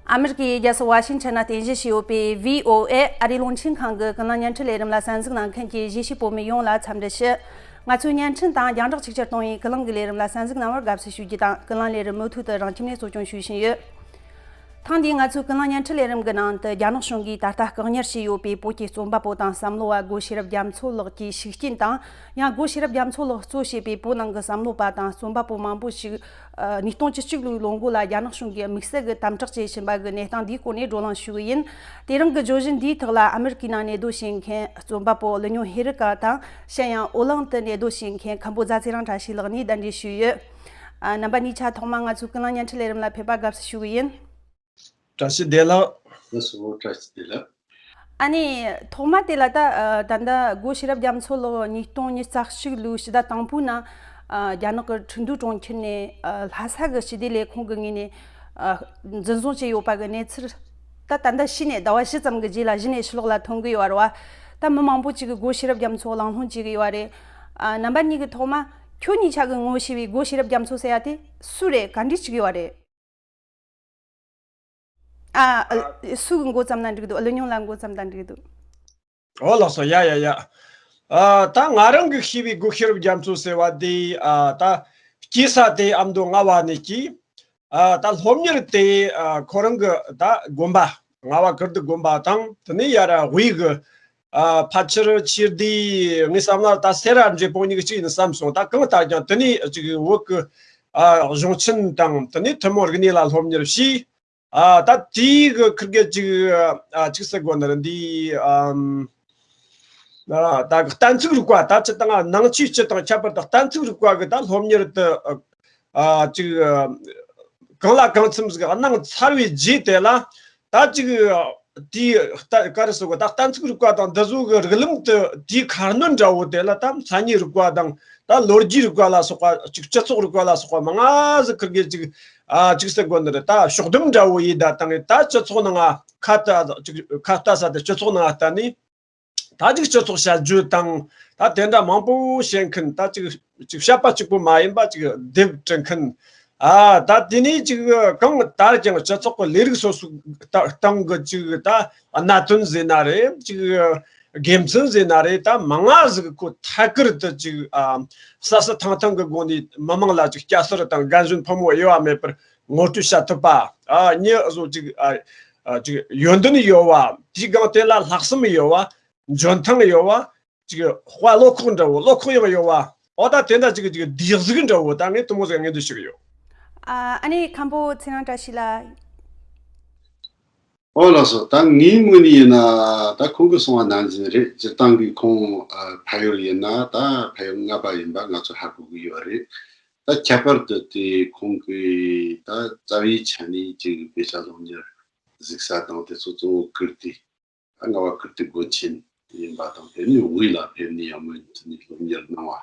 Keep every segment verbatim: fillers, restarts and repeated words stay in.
ཨ་མེ་རི་ཀའི་རྒྱལ་ས་ཝ་ཤིང་ཊོན་ནང་རྟེན་གཞི་བྱས་ཡོད་པའི་བྷི་ཨོ་ཨེ་ཨ་རིའི་རླུང་འཕྲིན་ཁང་གི་ཀུན་གླེང་བརྙན་འཕྲིན་ལས་རིམ་ལ་གསན་གཟིགས་གནང་མཁན་གྱི་གཞིས་བྱེས་བོད་མི་ཡོངས་ལ་འཚམས་འདྲི་ཞུ། ང་ཚོའི་བརྙན་འཕྲིན་དང་རྒྱང་བསྒྲགས་ཆིག་ཆར་གཏོང་བའི་ཀུན་གླེང་གི་ལས་རིམ་ལ་གསན་གཟིགས་གནང་བར་དགའ་བསུ་ཞུ་རྒྱུ་དང་། ཀུན་གླེང་ལས་རིམ་མུ་མཐུད་དུ་རང་ཁྱིམ་ནས་གཙོ་སྐྱོང་ཞུ་བཞིན་ཡོད། ཐེངས་འདིའི་ང་ཚོའི་ཀུན་གླེང་བརྙན་འཕྲིན་ལས་རིམ་གྱི་ནང་དུ་རྒྱ་ནག་གཞུང་གིས་ད་ལྟ་བཀག་ཉར་བྱས་ཡོད་པའི་བོད་ཀྱི་རྩོམ་པ་པོ་དང་བསམ་བློ་བ་སྒོ་ཤེས་རབ་རྒྱ་མཚོ་ལགས་ཀྱི་ཤུགས་རྐྱེན་དང་། ཡང་སྒོ་ཤེས་རབ་རྒྱ་མཚོ་ལགས་གཙོ་བྱས་པའི་བོད་ནང་གི་བསམ་བློ་པ་དང་རྩོམ་པ་པོ་མང་པོ་ཞིག་ཨ། ཉིས་སྟོང་བཅུ་གཅིག་ལོའི་ལོ་འགོ་ལ་རྒྱ་ནག་གཞུང་གིས་དམིགས་བསལ་གྱི་དམ་དྲག་བྱེད་བཞིན་པ་གི་གནས་སྟངས་འདིའི་སྐོར་ནས་བགྲོ་གླེང་ཞུ་གི་ཡིན། དེ་རིང་གི་བརྗོད་གཞི་འདིའི་ཐོག་ལ་ཨ་མེ་རི་ཀའི་ནང་གནས་སྡོད་བྱེད་མཁན་རྩོམ་པ་པོ་ཀླུ་སྨྱོན་ཧེ་རི་ཀ་དང་། གཞན་ཡང་ཨོ་གླིང་དུ་གནས་སྡོད་བྱེད་མཁན་མཁན་པོ་རྫ་ཚེ་རིང་བཀྲ་ཤིས་ལགས་གཉིས་གདན་འདྲེན་ཞུས་ཡོད། ཨ། རྣམ་པ་གཉིས་ཆ་ཐོག་མ་ང་ཚོའི་ཀུན་གླེང་བརྙན་འཕྲིན་ལས་རིམ་ལ་ཕེབས་པ་དགའ་བསུ་ཞུ་གི་ཡིན། བཀྲ་ཤིས་བདེ་ལེགས། ལགས་སོ། བཀྲ་ཤིས་བདེ་ལེགས། ཨ་ནི་ཐོག་མ་དེ་ལ་ད་ཨ། ད་ལྟ་སྒོ་ཤེས་རབ་རྒྱ་མཚོ་ལགས་ཉིས་སྟོང་ཉི་ཤུ་རྩ་གཅིག་ལོའི་ཕྱི་ཟླ་དང་པོའི་ནང་ཨ། རྒྱ་ནག་གི་ཁྲིན་ཏུའུ་གྲོང་ཁྱེར་ནས་ཨ། ལྷ་ས་གི་སྤྱི་བདེ་ལས་ཁུངས་ཀྱི་ངོས་ནས་ཨ། འཛིན་བཟུང་བྱས་ཡོད་པ་གི་གནས་ཚུལ། ད་ད་ལྟ་གཞི་ནས་ཟླ་བ་བཞི་ཙམ་གྱི་རྗེས་ལ་གཞི་ནས་ཕྱི་ལོགས་ལ་ཐོན་གི་ཡོད་རེད་བ། ད་མི་མང་པོ་ཅིག་གིས་སྒོ་ཤེས་རབ་རྒྱ་མཚོ་གླེང་སློང་བྱེད་གི་ཡོད་རེད། ཨ། རྣམ་པ་གཉིས་ཀྱིས་ཐོག་མ་ཁྱོད་གཉིས་ཆ་གིས་ངོ་ཤེས་པའི་སྒོ་ཤེས་རབ་རྒྱ་མཚོ་ཟེར་ཡ་དེ་སུ་རེད། ག་འདྲས་ཅིག་ཡོད་རེད། ཨ། ཨ། སུ་གི་མགོ་བརྩམས་ན་འགྲིག་འདུག་ཀླུ་སྨྱོན་ལགས་མགོ་བརྩམས་ན་འགྲིག་འདུག་ཨོ། ལགས་སོ། ཡ་ཡ་ཡ། ཨ། ད་ང་རང་གིས་ཤེས་པའི་སྒོ་ཤེས་རབ་རྒྱ་མཚོ་ཟེར་བ་དེ། ཨ། ད་སྐྱེས་ས་དེ་ཨ་མདོ་རྔ་བ་ནས་སྐྱེས། ཨ། ད་སློབ་གཉེར་དེ། ཨ། ཁོ་རང་གི་ད་དགོན་པ། རྔ་བ་ཀིརྟི་དགོན་པ་དང་། དེ་ནས་ཡར་དབུས་གི། ཨ། ཕལ་ཆེར་ཆོས་སྡེ། ངའི་བསམ་ན་ད་སེ་ར་འབྲས་སྤུངས་གཉིས་ཀྱི་གཅིག་ཡིན་བསམ་སོང་། ད་གང་ལྟར་ཀྱང་དེ་ནས་ཅིག་བོད་ཀྱི། ཨ། གཞུང་ཆེན་དང་དེ་ནས་ཐུན་མོང་རིག་གནས་ལ་སློབ་གཉེར་བྱས། ཨ། ད་དེའི་གི་ཁིར་གེ་ཅིག་ཨ། ཅིག་ཟེར་དགོས་ན་རེད། འདི། ཨམ། ཨ། ད་གི་གཏན་ཚིགས་རིག་པ། ད་སྤྱིར་བཏང་ནང་ཆོས་སྤྱི་དང་ཁྱད་པར་དུ་གཏན་ཚིགས་རིག་པ་གི་ད་སློབ་གཉེར་དུ། ཨ། ཅིག་ཨ། གང་ལ་གང་འཚམ་ཟིག་གནང་ཚར་བའི་རྗེས་དེ་ལ། ད་ཅིག་དེའི་ད་ག་རེ་ཟེར་དགོས། ད་གཏན་ཚིགས་རིག་པ་དང་འདི་ཚོ་གི་རིགས་ལམ་དུ་དེའི་ཁ་སྣོན་འདྲ་བོ་དེ་ལ། ད་མཚན་ཉིད་རིག་པ་དང་། ད་ལོ་རྒྱུས་རིག་པ་ལ་སོགས་པ། ཅིག་སྤྱི་ཚོགས་རིག་པ་ལ་སོགས་པ་མང་ང་ཟིག་ཁིར་གེ་ཅིག་ཨ། ཅིག་ཟེར་དགོས་ནི་རེད། ད་ཕྱོགས་བསྡོམས་འདྲ་བོ་ཡིན་ད་བཏང་ངས། ད་སྤྱི་ཚོགས་ནང་ང་ཁ་ལྟ། ཅིག་ཁ་ལྟ་ས་དེ་སྤྱི་ཚོགས་ནང་ང་ལྟ་ནས། ད་ཅིག་སྤྱི་ཚོགས་བྱ་སྤྱོད་དང་། ད་དེ་འདྲ་མང་པོ་བཤད་མཁན། ད་ཅིག་ཅིག་བཤད་པ་གཅིག་པུ་མ་ཡིན་པ་ཅིག་དེབ་འབྲི་མཁན། ཨ། ད་དེ་ནས་ཅིག་གང་ལྟར་ཀྱང་སྤྱི་ཚོགས་ཀྱི་ལས་རིགས་སོ་སོའི་ད་སྟེང་གི་ཅིག་ད་གནད་དོན་ཟེར་ན་རེད། ཅིག་དགེ་མཚན་ཟེར་ན་རེད། ད་མང་ང་ཟིག་གི་ཁོ་ཐད་ཀར་དུ་ཅིག་ཨ། གསལ་གསལ་ཐང་ཐང་གི་སྒོ་ནས་མི་མང་ལ་ཅིག་སྐྱ་སེར་དང་རྒན་གཞོན་ཕོ་མོ་དབྱེ་བ་མེད་པར་ངོ་སྤྲོད་བྱ་ཐུབ་པ། ཨ། མྱི་བཟོ་ཅིག་ཨ། ཨ། ཅིག་ཡོན་ཏན་ཡོད་པ། དེའི་སྒང་དེ་ལ་ལྷག་བསམ་ཡོད་པ། འཇོན་ཐང་ཡོད་པ། ཅིག་དཔའ་བློ་ཁོག་འདྲ་བོ། བློ་ཁོག་ཡང་ཡོད་པ། འོ། ད་དེ་འདྲ་ཅིག་ཅིག་སྡེ་གཟུགས་འདྲ་བོ། ད་ངས་དེ་མོ་ཟིག་ངས་འདོད་ཞུ་གི་ཡོད། ཨ། ཨ་ནི་མཁན་པོ་ཚེ་རིང་བཀྲ་ཤིས་ལགས། ཨོ། ལགས་སོ། ད་ངའི་ངོས་ནས་ཡིན་ན། ད་ཁོང་གིས་གསུངས་པ་ནང་བཞིན་རེད། སྤྱིར་བཏང་གི་ཁོང་ཨ། ཕ་ཡུལ་ཡིན་ན་ད་ཕ་ཡུལ་རྔ་བ་ཡིན་པ་ང་ཚོ་ཧ་གོ་གི་ཡོད་རེད། ད་ཁྱད་པར་དུ་དེ་ཁོང་གིས་ད་རྩ་བའི་ཆ་ནས་ཅིག་དཔེ་ཆ་སློབ་གཉེར་གཟིགས་ས་དང་དེ་ཚོ་གཙོ་བོ་ཀིརྟི། ད་རྔ་བ་ཀིརྟི་དགོན་ཆེན་ཡིན་པ་དང་། དེ་ནས་དབུས་ལ་ཕེབས་ནས་ཡང་མུ་མཐུད་ནས་སློབ་གཉེར་གནང་བ།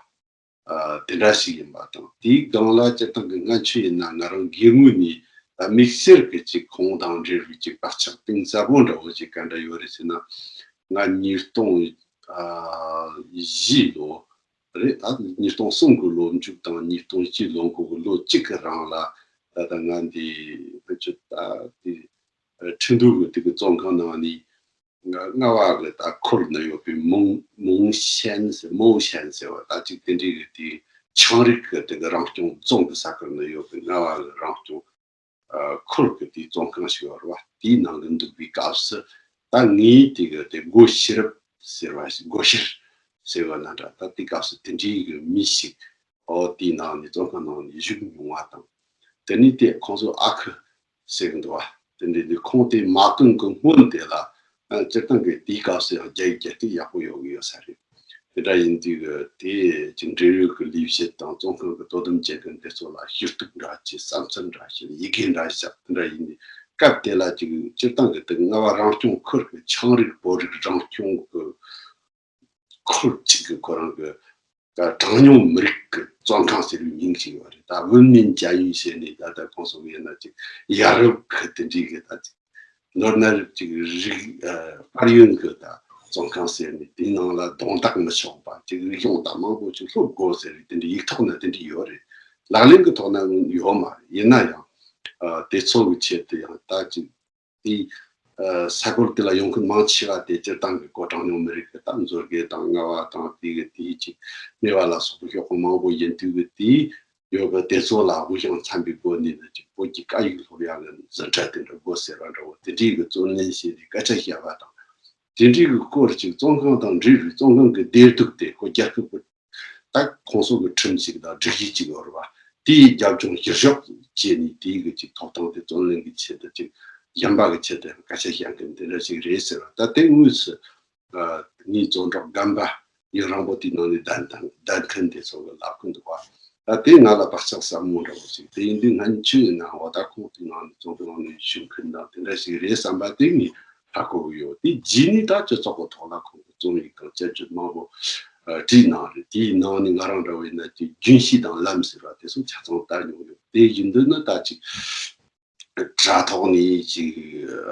ཨ། དེ་འདྲ་ཞིག་ཡིན་པ་དང་། དེའི་སྒང་ལ་སྤྱིར་བཏང་གི་སྔ་ཕྱི་ཡིན་ན་ང་རང་སྒེར་ངོས་ནས་ད་དམིགས་བསལ་གྱི་ཅིག་ཁོང་དང་འབྲེལ་བའི་ཅིག་བག་ཆགས་གཏིང་ཟབ་པོ་འདྲ་བོ་ཅིག་ག་འདྲ་ཡོད་རེད་ཟེར་ན། ང་ཉིས་སྟོང་ཨ། བཞི་ལོ་རེད། ད་ཉིས་སྟོང་གསུམ་གི་ལོ་མཇུག་དང་ཉིས་སྟོང་བཞི་ལོ་འགོ་གི་ལོ་གཅིག་གི་རིང་ལ། ད་ལྟ་ང་འདི་ཕན་ཆད་ད་དེ་ཁྲིན་ཏུའུ་གི་དེ་གི་བཙོན་ཁང་ནང་ནས། རྔ་བ་གི་ད་ཁུལ་ན་ཡོད་པའི་མོང་མོང་ཤན་ཟེར། མོང་ཤན་ཟེར་བ་ད་ཅིག་དེ་འདྲའི་གི་དེ་ཆའང་རིགས་གི་དེ་གི་རང་སྐྱོང་རྫོང་གི་ས་ཁུལ་ན་ཡོད་པའི་རྔ་བ་གི་རང་སྐྱོང་ཨ། ཁུལ་གི་དེ་བཙོན་ཁང་ཞིག་ཡོད་རེད་བ། དེའི་ནང་གི་འདུག་པའི་སྐབས་སུ་ད་ངས་དེ་གི་དེ་སྒོ་ཤེས་རབ་ཟེར་བ་ཞིག་སྒོ་ཤེར་ཟེར་བ་ན་འདྲ། ད་དེ་སྐབས་སུ་དེ་འདྲའི་གི་མི་ཞིག་ཨོ། དེའི་ནང་ནས་བཙོན་ཁང་ནང་ནས་བཞུགས་མྱོང་བ་དང་། དེ་ནས་དེ་ཁོང་ཚོ་ཨ་ཁུ་ཟེར་གི་འདུག་བ། དེ་འདྲ་དེ་ཁོང་དེ་མ་བཏོན་གི་སྔོན་དེ་ལ། ཨ། སྤྱིར་བཏང་གི་དེའི་སྐབས་སུ་ཡང་རྒྱ་ཡིག་རྒྱ་སྐད་ཡག་པོ་ཡོད་གི་ཡོད་ས་རེད། དེ་འདྲ་ཡིན་དུས་གི་དེ་ཅིག་འབྲེལ་ཡོད་གི་ལས་བྱེད་དང་བཙོན་ཁང་གི་དོ་དམ་བྱེད་མཁན་དེ་ཚོ་ལ་ཞུ་གཏུག་འདྲ་བྱས། བསམ་ཚུལ་འདྲ་བཤད། ཡི་གེ་འདྲ་བཞག་དེ་འདྲ་ཡིན་དུས་སྐབས་དེ་ལ་ཅིག་སྤྱིར་བཏང་གི་དེ་རྔ་བ་རང་སྐྱོང་ཁུལ་གི་ཆའང་རིགས་བོད་རིགས་རང་སྐྱོང་གི་ཁུལ་གཅིག་གི་ཁོ་རང་གི་ད་གྲངས་ཉུང་མི་རིགས་ཀྱི་བཙོན་ཁང་ཟེར་བའི་མིང་ཞིག་ཡོད་རེད། ད་文民监狱ཟེར་ནས་ད་ལྟ་ཁོང་ཚོ་ཡིན་ན་ཅིག་ཡ་རབས་ཀྱི་དེ་འདྲའི་གི་ད་ཅིག་ནོར་ན་རབས་ཅིག་རིགས་ཨ། དཔལ་ཡོན་གྱི་ད་བཙོན་ཁང་ཟེར་ནས། དེའི་ནང་ལ་རྡུང་རྡེག་མི་ཆོག་པ། ཅིག་རིག་གཞུང་ད་མང་པོ་ཅིག་སློབ་དགོས་ཟེར་བའི་དེ་འདྲའི་ཡིག་ཐོག་ན་དེ་འདྲའི་ཡོད་རེད། ལག་ལེན་གྱི་ཐོག་ན་ཡོད་མ་རེད། ཡིན་ན་ཡང་ཨ། དེ་ཚོ་གི་ཆེད་དུ་ཡང་ད་ཅིག་དེའི་ས་ཁུལ་དེ་ལ་ཡོང་མཁན་མང་ཆེ་བ་དེ་སྤྱིར་བཏང་གི་ཀོ་གྲངས་ཉུང་མི་རིགས་ཀྱི་ད་མཛོད་དགེ་དང་རྔ་བ་དང་དེ་གི་དེའི་ཅིག་སྨེ་བ་ལ་སོགས་པའི་ཤོག་ཁག་མང་པོ་ཡིན་དུས་ཀྱི་དེའི་ཡོད་པ་དེ་ཚོ་ལ་དབུགས་ཞང་འཚམ་པའི་སྒོ་ནས་ནི་ཅིག་བོད་ཀྱི་སྐད་ཡིག་སློབ་ཡག་གི་འཛིན་གྲྭ་དེ་འདྲ་དགོས་ཟེར་བ་འདྲ་བོ་དེ་འདྲའི་གི་བརྩོན་ལེན་བྱས་ནས་སྐད་ཆ་བཤད་པ་དང་། དེ་འདྲའི་གི་སྐོར་ཅིག་བཙོན་ཁང་དང་འབྲེལ་བའི་བཙོན་ཁང་གི་བདེ་སྡུག་དེ་ཁོ་རྒྱལ་ཁབ་ཀྱི་ད་ཁོང་ཚོ་གི་ཁྲིམས་ཤིག་དང་སྒྲིག་གཞི་ཅིག་ཡོད་རེད་བ། དེའི་རྒྱབ་ལྗོངས་གཞིར་བཞག་བྱས་ནས་དེའི་གི་ཅིག་ཐོབ་ཐང་དེ་བརྩོན་ལེན་གྱི་ཆེད་དུ་ཅིག་གཞན་པ་གི་ཆེད་དུ་སྐད་ཆ་བཤད་མཁན་དེ་འདྲ་ཞིག་རེད་ཟེར་བ། ད་དེ་དངོས་སུ་ངའི་བཙོན་གྲོགས་རྒན་པ་ཡུན་རིང་པོ་དེའི་ནང་ནས་བསྡད་མཁན་བསྡད་མཁན་དེ་ཚོ་གི་ལབ་ཀྱི་འདུག་བ། ད་དེ་ང་ལ་བག་ཆགས་ཟབ་མོ་འདྲ་བོ་ཞིག་དེ་ཡིན་དུས་ང་ཆོས་ཡིན་ནའང་འོ་ད་ཁོང་དེའི་ནང་ནས་བཙོན་ཁང་ནང་ནས་བཞུགས་མཁན་དང་དེ་འདྲ་ཞིག་རེད་བསམ་པ་དེ་ངས་ཧ་གོ་གི་ཡོད། དེ་རྗེས་ནས་ད་སྤྱི་ཚོགས་ཀྱི་ཐོག་ལ་ཁོང་གི་རྩོམ་ཡིག་དང་དཔྱད་བརྗོད་མང་པོ་ཨ་བྲིས་གནང་རེད། དེའི་ནང་ནས་ང་རང་འདྲ་བོ་ཡིན་ན་དེ་རྒྱུན་ཤེས་དང་ལམ་ཟེར་བ་དེ་ཚོ་ཆ་ཚང་བལྟ་མྱོང་ཡོད། དེ་ཡིན་དུས་ན་ད་ཅིག་དྲ་ཐོག་ནས་ཅིག་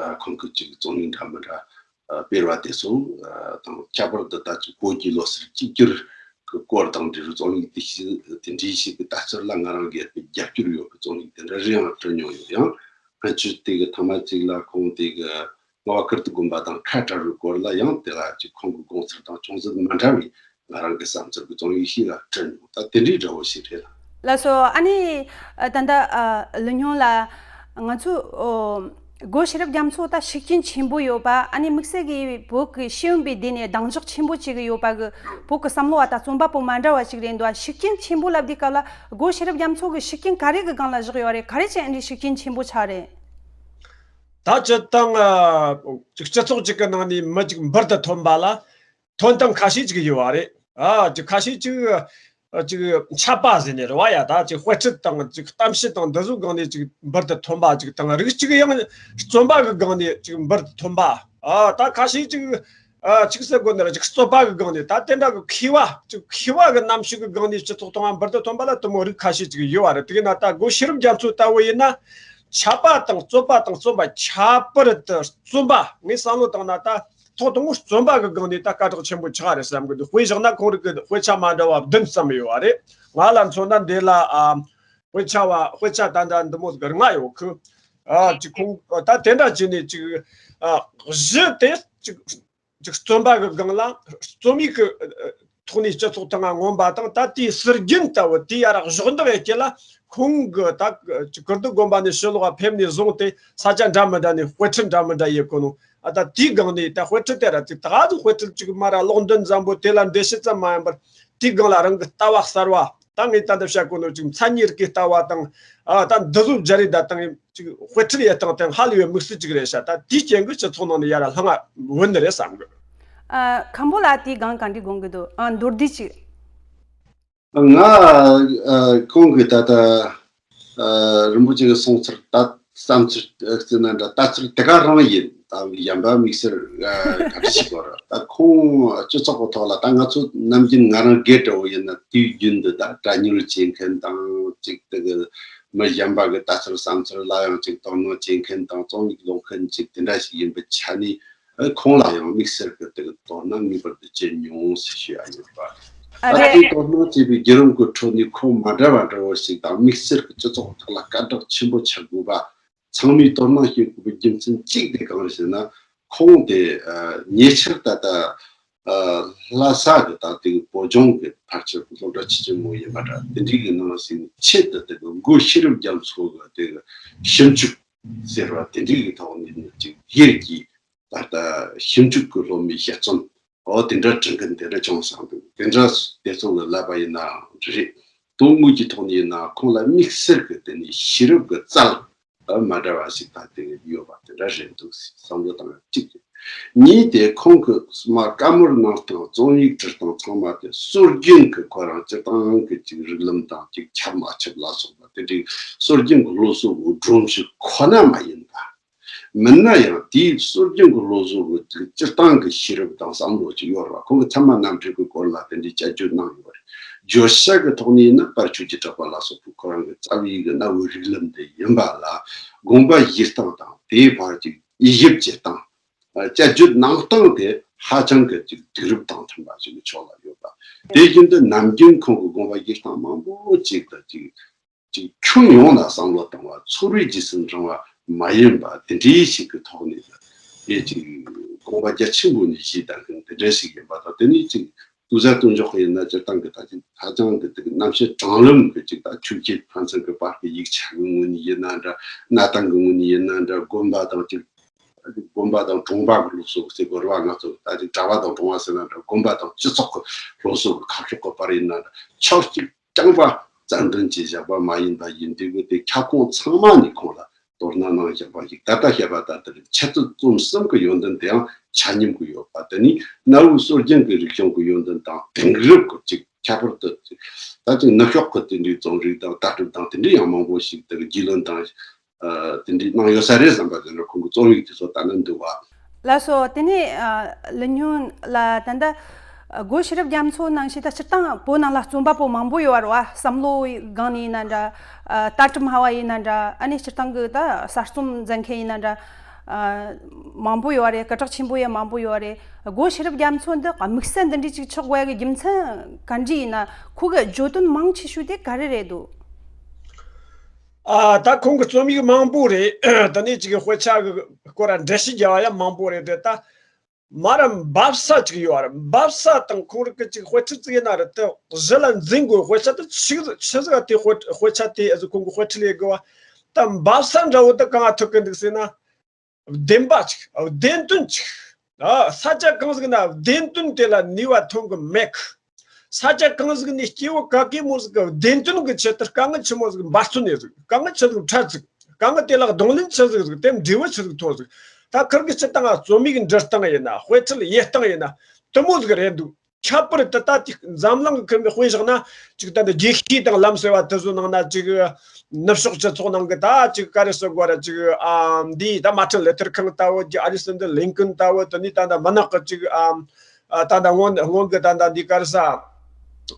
ཨ་ཁོང་གི་ཅིག་རྩོམ་ཡིག་འདྲ་མི་འདྲ་ཨ་སྤེལ་བ་དེ་ཚོ་ཨ་དང་ཁྱད་པར་དུ་ད་ཅིག་བོད་ཀྱི་ལོ་གསར་གཅིག་གྱུར་གྱི་སྐོར་དང་འབྲེལ་བའི་རྩོམ་ཡིག་དེ་ཞིག་དེ་འདྲའི་ཞིག་གི་ལྟ་ཚུལ་ལ་ང་རང་སྒེར་གྱི་རྒྱབ་སྐྱོར་ཡོད་པའི་རྩོམ་ཡིག་དེ་འདྲ་རེ་ཡང་བྲིས་མྱོང་ཡོད། ཡང་ང་ཚོས་དེ་གི་ཐ་མ་གཅིག་ལ་ཁོང་དེ་གི་རྔ་བ་ཀིརྟི་དགོན་པ་དང་ཁ་བྲལ་བའི་སྐོར་ལ་ཡང་དེ་ལ་ཅིག་ཁོང་གི་དགོངས་ཚུལ་དང་ཅུང་ཟད་མ་འདྲ་བའི་ང་རང་གི་བསམ་ཚུལ་གྱི་རྩོམ་ཡིག་ཞིག་ལ་བྲིས་མྱོང་། ད་དེ་འདྲའི་འདྲ་བོ་ཞིག་རེད་ལ། ལགས་སོ། ཨ་ནི་ད་ལྟ་ལི་ཉུང་ལགས། ང་ཚོ་སྒོ་ཤེས་རབ་རྒྱ་མཚོ་ད་ཤུགས་རྐྱེན་ཆེན་པོ་ཡོད་པ། ཨ་ནི་དམིགས་བསལ་གྱི་བོད་ཀྱི་ཤེས་ཡོན་པའི་སྡེ་ནས་གདེང་འཇོག་ཆེན་པོ་བྱེད་ཀྱི་ཡོད་པ་གི་བོད་ཀྱི་བསམ་བློ་བ་དང་རྩོམ་པ་པོ་མ་འདྲ་བ་ཞིག་རེད་འདུག་ཤུགས་རྐྱེན་ཆེན་པོ་ལབ་དུས་སྐབས་ལ་སྒོ་ཤེས་རབ་རྒྱ་མཚོ་གི་ཤུགས་རྐྱེན་ག་རེ་གི་སྒང་ལ་བཞག་ཡོད་རེད། ག་རེ་བྱས་ཨ་ནི་ཤུགས་རྐྱེན་ཆེན་པོ་ཆགས་རེད། ད་སྤྱིར་བཏང་ཅིག་སྤྱི་ཚོགས་ཅིག་གི་ནང་ནས་མི་ཅིག་འབུར་དུ་ཐོན་པ་ལ་ཐོན་སྟངས་ཁ་ཤས་ཅིག་ཡོད་པ་རེད། ཨ་ཅིག་ཁ་ཤས་ཅིག་ཅིག་ཆད་པ་ཟེར་ནས་རེད་བ། ཡ་ད་ཅིག་དཔེ་ཁྲིད་དང་ཅིག་གཏམ་བཤད་དང་འདི་ཚོའི་སྒང་ནས་ཅིག་འབུར་དུ་ཐོན་པ་ཅིག་དང་། རིགས་གཅིག་ཡང་རྩོམ་པ་གི་སྒང་ནས་ཅིག་འབུར་དུ་ཐོན་པ། ཨ་ད་ཁ་ཤས་ཅིག་ཨ་ཅིག་ཟེར་དགོས་ན་ར་ཅིག་རྩོད་པ་གི་སྒང་ནས་ད་དེ་འདྲ་གི་མཁས་པ་ཅིག་མཁས་པ་གི་རྣམ་ཤེས་གི་སྒང་ནས་སྤྱི་ཚོགས་སྟེང་ང་འབུར་དུ་ཐོན་པ་ལ་དེ་མོ་རིགས་ཁ་ཤས་ཅིག་ཡོད་པ་རེད། དེ་ན་ད་སྒོ་ཤེས་རབ་རྒྱ་མཚོ་ལྟ་བུ་ཡིན་ན་ཆད་པ་དང་རྩོད་པ་དང་རྩོམ་པ། ཁྱད་པར་དུ་རྩོམ་པ་ངས་བསམ་བློ་བཏང་ན་ད། ཐོག་དང་པོ་རྩོམ་པ་གི་སྒང་ནས་ད་སྐད་གྲགས་ཆེན་པོ་ཆགས་རེད་བསམ་གི་འདུག་དཔེ་བཞག་ན་ཁོང་རིགས་ཀྱི་དཔེ་ཆ་མ་འདྲ་བ་བདུན་ཙམ་ཡོད་པ་རེད། ང་ལ་མཚོན་ན་འདི་ལ་ཨ་དཔེ་ཆ་བ་དཔེ་ཆ་ད་ལྟ་འདི་མོ་ཟིག་ལྔ་ཡོད་གི། ཨ་ཅིག་ཁོང་ད་དེ་འདྲ་བྱས་ནས་ཅིག་ཨ་གཞི་དེ་ཅིག་ཅིག་རྩོམ་པ་གི་སྒང་ལ་རྩོམ་ཡིག་གི་ཐོག་ནས་སྤྱི་ཚོགས་སྟེང་ང་མངོན་པ་དང་། ད་དེའི་ཟུར་རྒྱན་ལྟ་བུ་དེ་ཡ་ར་གཞོགས་འདེགས་ཡེད་རྒྱུ་ལ་ཁོང་གི་ད་ཀིརྟི་དགོན་པ་ནས་ཕྱི་ལོགས་ཕེབས་ནས་བཟུང་སྟེ་ས་ཆ་འདྲ་མི་འདྲ་ནས་དཔེ་ཁྲིད་འདྲ་མི་འདྲ་ཡེད་གོ་ནོ། ཨ་ད་དེའི་སྒང་ནས་ད་དཔེ་ཁྲིད་དེ་ར་ཅིག་ད་ག་ཟུག་དཔེ་ཁྲིད་ཅིག་མ་ར་ཀློག་འདོན་འཛོམས་པོ་དེ་ལ་འགྲེལ་བཤད་ཙམ་མ་ཡིན་པར་དེའི་སྒང་ལ་རང་གི་ལྟ་བ་གསར་བ། ད་ངས་ད་ལྟ་བཤད་གོ་ནོ་ཅིག་མཚན་ཉིད་རིག་གི་ལྟ་བ་དང་། ཨ་ད་འདི་ཚོ་སྦྱར་ཡེད་ད་དང་ཅིག་དཔེ་ཁྲིད་ཡེད་སྟངས་དེ་ཧ་ལས་པའི་དམིགས་བསལ་ཅིག་རེད་ཤག་ད་དེའི་རྐྱེན་གྱིས་སྤྱི་ཚོགས་ནང་ནས་ཡ་ར་ལྷང་ང་བུད་ནི་རེད་བསམ་གི། ཨ་མཁན་པོ་ལགས་དེའི་སྒང་ག་འདྲ་དགོངས་ཀྱི་འདུག་ཨ་མདོར་བསྡུས་ཅིག་ང་ཨ་ཁོང་གི་ད་ལྟ་ཨ་རིན་པོ་ཆེ་གི་གསུང་ཚུལ་ད་བསམ་ཚུལ་ཨ་བརྩིས་ན་འདྲ། ལྟ་ཚུལ་དེ་ག་རང་ཡིན། ད་གཞན་པ་དམིགས་བསལ་ཨ་ག་འདྲ་ཞིག་གོ་ར། ད་ཁོང་སྤྱི་ཚོགས་ཀྱི་ཐོག་ལ་ད་ང་ཚོ་ནམ་རྒྱུན་ང་རང་སྒེར་འདྲ་བོ་ཡིན་ན་དུས་རྒྱུན་དུ་ད་དྲ་བརྙན་བྱེད་མཁན་དང་ཅིག་དེ་གི་མི་གཞན་པ་གི་ལྟ་ཚུལ་བསམ་ཚུལ་ལ་ཡང་ཅིག་དོ་སྣང་བྱེད་མཁན་དང་རྩོམ་ཡིག་ཀློག་མཁན་ཅིག་དེ་འདྲ་ཞིག་ཡིན་པའི་ཆ་ནས། ཨ་ཁོང་ལ་ཡང་དམིགས་བསལ་གྱི་དེ་གི་དོ་སྣང་ངེས་པར་དུ་བྱེད་མྱོང་ཟེར་ཞུ་ཡ་ཡོད་པ། ཨ་ད་རེད། དེ་དོ་སྣང་བྱེད་པའི་བརྒྱུད་རིམ་གྱི་ཁྲོད་ནས་ཁོང་མ་འདྲ་བ་འདྲ་བོ་ཞིག་དང་དམིགས་བསལ་གྱི་སྤྱི་ཚོགས་ཐོག་ལ་སྐད་གྲགས་ཆེན་པོ་ཆགས་དགོས་པ་ཚང་མས་དོ་སྣང་བྱེད་དགོས་པའི་རྒྱུ་མཚན་གཅིག་དེ་གང་རེད་ཟེར་ན། ཁོང་དེ་ཨ་ཉེ་ཆར་ད་ལྟ་ཨ་ལྷ་ས་གི་ད་དེ་གི་བོད་ལྗོངས་ཀྱི་ཕལ་ཆེར་སློབ་གྲྭ་ཆེ་ཆེན་མོ་ཡིན་པ་འདྲ། དེ་འདྲའི་གི་ནང་ཞིག་ཆེད་དུ་དེ་གི་སྒོ་ཤེས་རབ་རྒྱ་མཚོ་གི་དེ་གི་ཞིབ་འཇུག་ཟེར་བ་དེ་འདྲའི་གི་ཐོག་ནས་ནི་ཅིག་སྒེར་གྱི་ད་ལྟ་ཞིབ་འཇུག་གི་སློབ་མའི་དཔྱད་རྩོམ་འོ་དེ་འདྲ་བྲི་མཁན་དེ་འདྲ་བྱུང་སོང་འདུག་དེ་འདྲ་དེ་ཚོ་ལ་ལབ་པ་ཡིན་ན་རེད། དོན་དངོས་ཀྱི་ཐོག་ནས་ཡིན་ན་ཁོང་ལ་དམིགས་བསལ་གྱི་དེ་ནས་ཤེས་རབ་ཀྱི་རྩལ་མ་འདྲ་བ་ཞིག་ད་དེ་ཡོད་པ་དེ་འདྲ་རེད་འདུག་བསམ་བློ་བཏང་ཡ་གཅིག་རེད། གཉིས་དེ་ཁོང་གི་མ་བཀའ་མོལ་གནང་སྟངས་རྩོམ་ཡིག་བྲི་སྟངས་ཚང་མ་དེ་སྲོལ་རྒྱུན་གྱི་ཁོ་རང་སྤྱིར་བཏང་གི་ཅིག་རིགས་ལམ་དང་ཅིག་ཁྱབ་མ་ཁྱབ་ལ་སོགས་པ་དེ་འདྲའི་སྲོལ་རྒྱུན་གྱི་སློབ་གསོ་གི་སྒྲོམ་གཞི་ཁོ་ན་མ་ཡིན་པ། མིན་ན་ཡང་དེའི་སྲོལ་རྒྱུན་གྱི་སློབ་གསོ་གི་སྤྱིར་བཏང་གི་ཤེས་རབ་དང་བསམ་བློ་ཅིག་ཡོད་རེད་བ། ཁོང་གི་ཚད་མ་རྣམ་འགྲེལ་གྱི་སྐོར་ལ་དེ་འདྲའི་དཔྱད་བརྗོད་གནང་ཡོད་རེད། བརྗོད་བྱ་གི་ཐོག་ནས་ཡིན་ན་དཔལ་ཆོས་ཀྱི་གྲགས་པ་ལ་སོགས་པའི་ཁོ་རང་གི་རྩ་བའི་གི་གནའ་བོའི་རིགས་ལམ་དེ་ཡིན་པ་ལ། དགོངས་པ་བཞེས་སྟངས་དང་དེའི་བར་གྱི་དབྱེ་ཞིབ་བྱེད་སྟངས། དཔྱད་བརྗོད་གནང་སྟངས་དེ་ཧ་ཅང་གི་ཅིག་དུས་རབས་དང་མཐུན་པ་ཞིག་གི་ཕྱོགས་ལ་ཡོད་པ། དེ་བཞིན་དུ་ནམ་རྒྱུན་ཁོང་གི་དགོངས་པ་བཞེས་སྟངས་མང་པོ་ཅིག་དང་ཅིག་ཅིག་ཁྱོན་ཡོངས་ལ་བསམ་བློ་བཏང་བ། ཚོར་བའི་རྗེས་སུ་འབྲང་བ། མ་ཡིན་པ་དེ་འདྲའི་ཞིག་གི་ཐོག་ནས་དེ་ཅིག་དགོངས་པ་རྒྱ་ཆེན་པོ་ནས་བཞེས་བསྡད་མཁན་དེ་འདྲ་ཞིག་ཡིན་པ་དང་། དེ་ནས་ཅིག་ལྟོས་ས་ལྟོས་འཇོག་ཡིན་ན། སྤྱིར་བཏང་གི་ད་ཅིག་ཧ་ཅང་གི་དེ་གི་རྣམ་དཔྱོད་དྲང་ལམ་གི་ཅིག་ད་ཆོས་བརྒྱུད་ཕན་ཚུན་གི་བར་གི་ཡིག་ཆ་གི་ངོས་ནས་ཡིན་ན་འདྲ། གནའ་དེང་གི་ངོས་ནས་ཡིན་ན་འདྲ། དགོན་པ་དང་ཅིག་དགོན་པ་དང་གྲོང་པ་གི་སློབ་གསོ་གི་ཟེར་དགོས་རེད་བ། ང་ཚོ་ད་ཅིག་གྲྭ་པ་དང་གྲོང་པ་ཟེར་ན་འདྲ། དགོན་པ་དང་སྤྱི་ཚོགས་ཀྱི་སློབ་གསོ་གི་ཁ་ཕྱོགས་ཀྱི་བར་ཡིན་ན་འདྲ། ཆབས་ཅིག་རྐྱང་པ་རྩལ་འདོན་བྱས་བཞག་པ་མ་ཡིན་པ་ཡིན་དུས་གི་དེ་ཁྱབ་ཁོངས་ཚང་མ་ནས་ཁོང་ལ་དོ་སྣང་གནང་བཞག་པ་ཞིག་ད་ལྟ་བཤད་པ་ལྟར་དེ་རེད། འཆད་རྩོད་རྩོམ་གསུམ་གི་ཡོན་ཏན་དེའང་ཆ་སྙོམས་ཀྱི་ཡོད་པ། དེ་ནས་གནའ་བོའི་སྲོལ་རྒྱུན་གྱི་རིག་གཞུང་གི་ཡོན་ཏན་དང་དེང་རབས་ཀྱི་ཅིག་ཁྱད་པར་དུ་ཅིག་ད་ཅིག་ནུབ་ཕྱོགས་ཀྱི་དེ་འདྲའི་རྩོམ་རིག་དང་ལྟ་གྲུབ་དང་དེ་འདྲའི་ཡང་མང་པོ་ཞིག་དེ་རྒྱུས་ལོན་དང་། ཨ། དེ་འདྲའི་གནང་ཡོད་ས་རེད་བསམ་པ་དེ་འདྲ་ཁོང་གི་རྩོམ་ཡིག་དེ་ཚོ་ལྟ་ན་འདུག་བ། ལགས་སོ། དེ་ནས་ཨ། ལི་སྨྱོན་ལགས། ད་ལྟ་སྒོ་ཤེས་རབ་རྒྱ་མཚོ་ནང་བཞིན་ད་སྤྱིར་བཏང་བོད་ནང་ལ་རྩོམ་པ་པོ་མང་པོ་ཡོད་རེད་བ། བསམ་བློའི་སྒང་ནས་ཡིན་ན་འདྲ། ཨ། ལྟ་གྲུབ་སྨྲ་བ་ཡིན་ན་འདྲ། ཨ་ནི་སྤྱིར་བཏང་གི་ད་གསར་རྩོམ་མཛད་མཁན་ཡིན་ན་འདྲ། ཨ། མང་པོ་ཡོད་རེད། སྐད་གྲགས་ཆེན་པོ་ཡང་མང་པོ་ཡོད་རེད། སྒོ་ཤེས་རབ་རྒྱ་མཚོ་འདི་དམིགས་བསལ་འདི་འདྲའི་ཅིག་ཆགས་དགོས་ཡ་གི་རྒྱུ་མཚན་ག་འདྲ་ཡིན་ན། ཁོ་གི་བརྗོད་དོན་མང་ཆེ་ཤོས་དེ་ག་རེ་རེད་འདུག་ཨ། ད་ཁོང་གི་རྩོམ་ཡིག་མང་པོ་རེད། དེ་ནས་ཅིག་དཔེ་ཆ་གི་སྐོར་ལ་འགྲེལ་བཤད་རྒྱག་པ་ཡང་མང་པོ་རེད་དེ། ད་མར་འབབ་ས་ཅིག་ཡོད་རེད། འབབ་ས་དང་ཁོང་རང་གི་ཅིག་དཔེ་ཁྲིད་ཅིག་ཡིན་ན་རེད། དེ་གཞི་ལ་འཛིན་དགོས། དཔེ་ཆ་དེ་ཆི་ཆི་ཟིག་ག་དེ་དཔེ་དཔེ་ཆ་དེ་ཨ་ཟིག་ཁོང་གི་དཔེ་ཁྲིད་ལས་དགོས་པ། ད་འབབ་ས་འདྲ་བོ་དེ་གང་ཐུག་གི་འདུག་ཟེར་ན། བདེན་པ་ཅིག་བདེན་དོན་ཅིག་ཨ། ས་ཆ་གང་ཟིག་ན་བདེན་དོན་དེ་ལ་ནུས་པ་ཐོན་གི་མེད་གི། ས་ཆ་གང་ཟིག་ནས་སྐྱེ་བོ་ག་གེ་མོ་ཟིག་གི་བདེན་དོན་གི་ཆེད་དུ་དཀའ་ངལ་ཆི་མོ་ཟིག་འབད་བརྩོན་ཡེ་ཟིག་དཀའ་ངལ་ཆི་ཟིག་འཕྲད་ཟིག་དཀའ་ངལ་དེ་ལ་གདོང་ལེན་ཆི་ཟིག་ཟིག་དེ་འབྲས་བུ་ཆི་ཟིག་ཐོན་ཟིག་ད་ཁིར་གི་སྤྱིར་བཏང་ང་རྩོམ་ཡིག་འབྲི་སྟངས་ཡིན་ན། དཔེ་ཁྲིད་ཡེ་སྟངས་ཡིན་ན། དེ་མོ་ཟིག་རེད་འདུག་ཁྱད་པར་དུ་ད་ཅིག་འཛམ་གླིང་གི་ཁུར་མི་དཔེ་བཞག་ན། ཅིག་ད་འདི་རྒྱལ་ཤུགས་དང་ལམ་ཟེར་བ་དེ་ཚོ་ནང་ན། ཅིག་ནུབ་ཕྱོགས་སྤྱི་ཚོགས་ནང་གི་ད་ཅིག་ག་རེ་ཟེར་དགོས་རེད། ཅིག་ཨ། འདི་ད་མར་ཊིན་ལུ་ཐར་ཁིང་ལྟ་བུ། ཅིག་ཨ་ལེག་སན་ཌར་ལིན་ཀོན་ལྟ་བུ། དེ་ནས་ད་ད་མུན་ནག་གི་ཅིག་ཨ། ཨ། ད་ད་སྔོན་སྔོན་གི་ད་ད་འདི་ག་རེ་ཟ།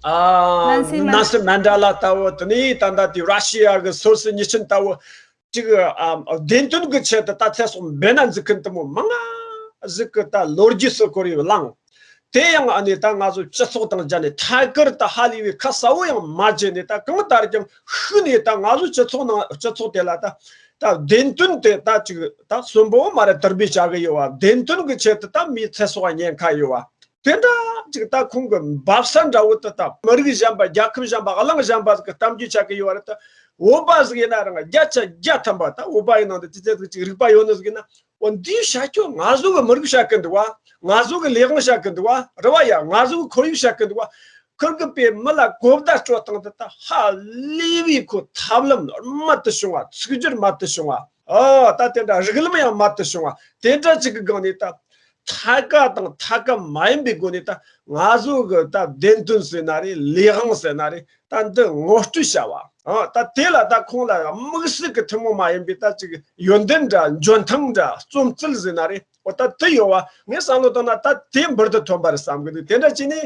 ཨ། ནན་སི་མན། ནན་སི་མན་ཌེ་ལ་ལྟ་བུ། དེ་ནས་ད་ད་དེ་ར་ཤི་ཡ་གི་སོ་སི་ཉི་ཆིན་ལྟ་བུ། ཅིག་ཨ། བདེན་དོན་གྱི་ཆེད་དུ་ད་ཚེ་སྲོག་འབེན་ན་འཛུགས་མཁན་དེ་མོ་མང་ང་ཟིག་གི་ད་ལོ་རྒྱུས་སུ་བཀོད་ཡོད་བླངས། དེ་ཡང་ཨ་ནི་ད་ང་ཚོ་སྤྱི་ཚོགས་དང་སྦྱར་ནས་ཐད་ཀར་ད་ཧ་ལས་པའི་ཁ་གསལ་བོ་ཡང་མ་བྱས་ནས། ད་གང་ལྟར་ཀྱང་ཤུགས་ནས་ད་ང་ཚོ་སྤྱི་ཚོགས་ནང་སྤྱི་ཚོགས་དེ་ལ་ད་ད་བདེན་དོན་དེ་ད་ཅིག་ད་གསོན་པོ་མ་རེད། དར་སྤེལ་བྱ་གི་ཡོད་བ། བདེན་དོན་གྱི་ཆེད་དུ་ད་མིའི་ཚེ་སྲོག་ཉེན་ཁ་ཡོད་བ། དེ་འདྲ་ཅིག་ད་ཁོང་གི་འབབ་ས་འདྲ་བོ་དེ་ད་མི་རིགས་གཞན་པ། རྒྱལ་ཁབ་གཞན་པ། གླིང་གཞན་པ་ཟིག་གི་གཏམ་རྒྱུད་ཆགས་ཀྱི་ཡོད་རེད། ད་བོད་པ་ཟིག་ཡིན་ན་རང་བརྒྱ་ཆ་བརྒྱ་ཐམ་པ། ད་བོད་པ་ཡི་ནང་དུ་ཅི་ཚད་ཟིག་ཅིག་རིག་པ་ཡོད་ནི་ཟིག་ཡིན་ན། འོ་འདིའི་བྱ་སྤྱོད་ང་ཚོ་གི་མི་རིགས་བྱ་གི་འདུག་བ། ང་ཚོ་གི་ལས་དབང་བྱ་གི་འདུག་བ། རེད་བ་ཡ། ང་ཚོ་གི་ཁོར་ཡུག་བྱ་གི་འདུག་བ། ཁིར་གི་པའི་མི་ལ་གོ་བརྡ་སྤྲོད་སྟངས་དེ་ད་ཧ་ལས་པའི་ཁོ་ཐབས་ལམ་རྨད་དུ་བྱུང་བ། ཚིག་སྦྱོར་རྨད་དུ་བྱུང་བ། ཨ། ད་དེ་འདྲ་རིགས་ལམ་ཡང་རྨད་དུ་བྱུང་བ། དེ་འདྲ་ཅིག་གི་སྒང་ནས་ད། ཐད་ཀ་དང་ཐད་ཀ་མ་ཡིན་པའི་སྒོ་ནས་ད་ང་ཚོ་གི་ད་བདེན་དོན་ཟེར་ན་རེད། ལས་དབང་ཟེར་ན་རེད། ད་འདི་ངོ་སྤྲོད་བྱ་བ། ཨ། ད་དེ་ལ་ད་ཁོང་ལ་དམིགས་བསལ་གྱི་ཐུན་མོང་མ་ཡིན་པའི་ད་ཅིག་ཡོན་ཏན་འདྲ། འཇོན་ཐང་འདྲ། རྩོམ་རྩལ་ཟེར་ན་རེད། འོ་ད་དེ་ཡོད་བ། ངས་བསམ་བློ་བཏང་ན་ད་དེ་འབུར་དུ་ཐོན་པ་རེད་བསམ་གི་འདུག་དེ་འདྲ་བྱས་ནས་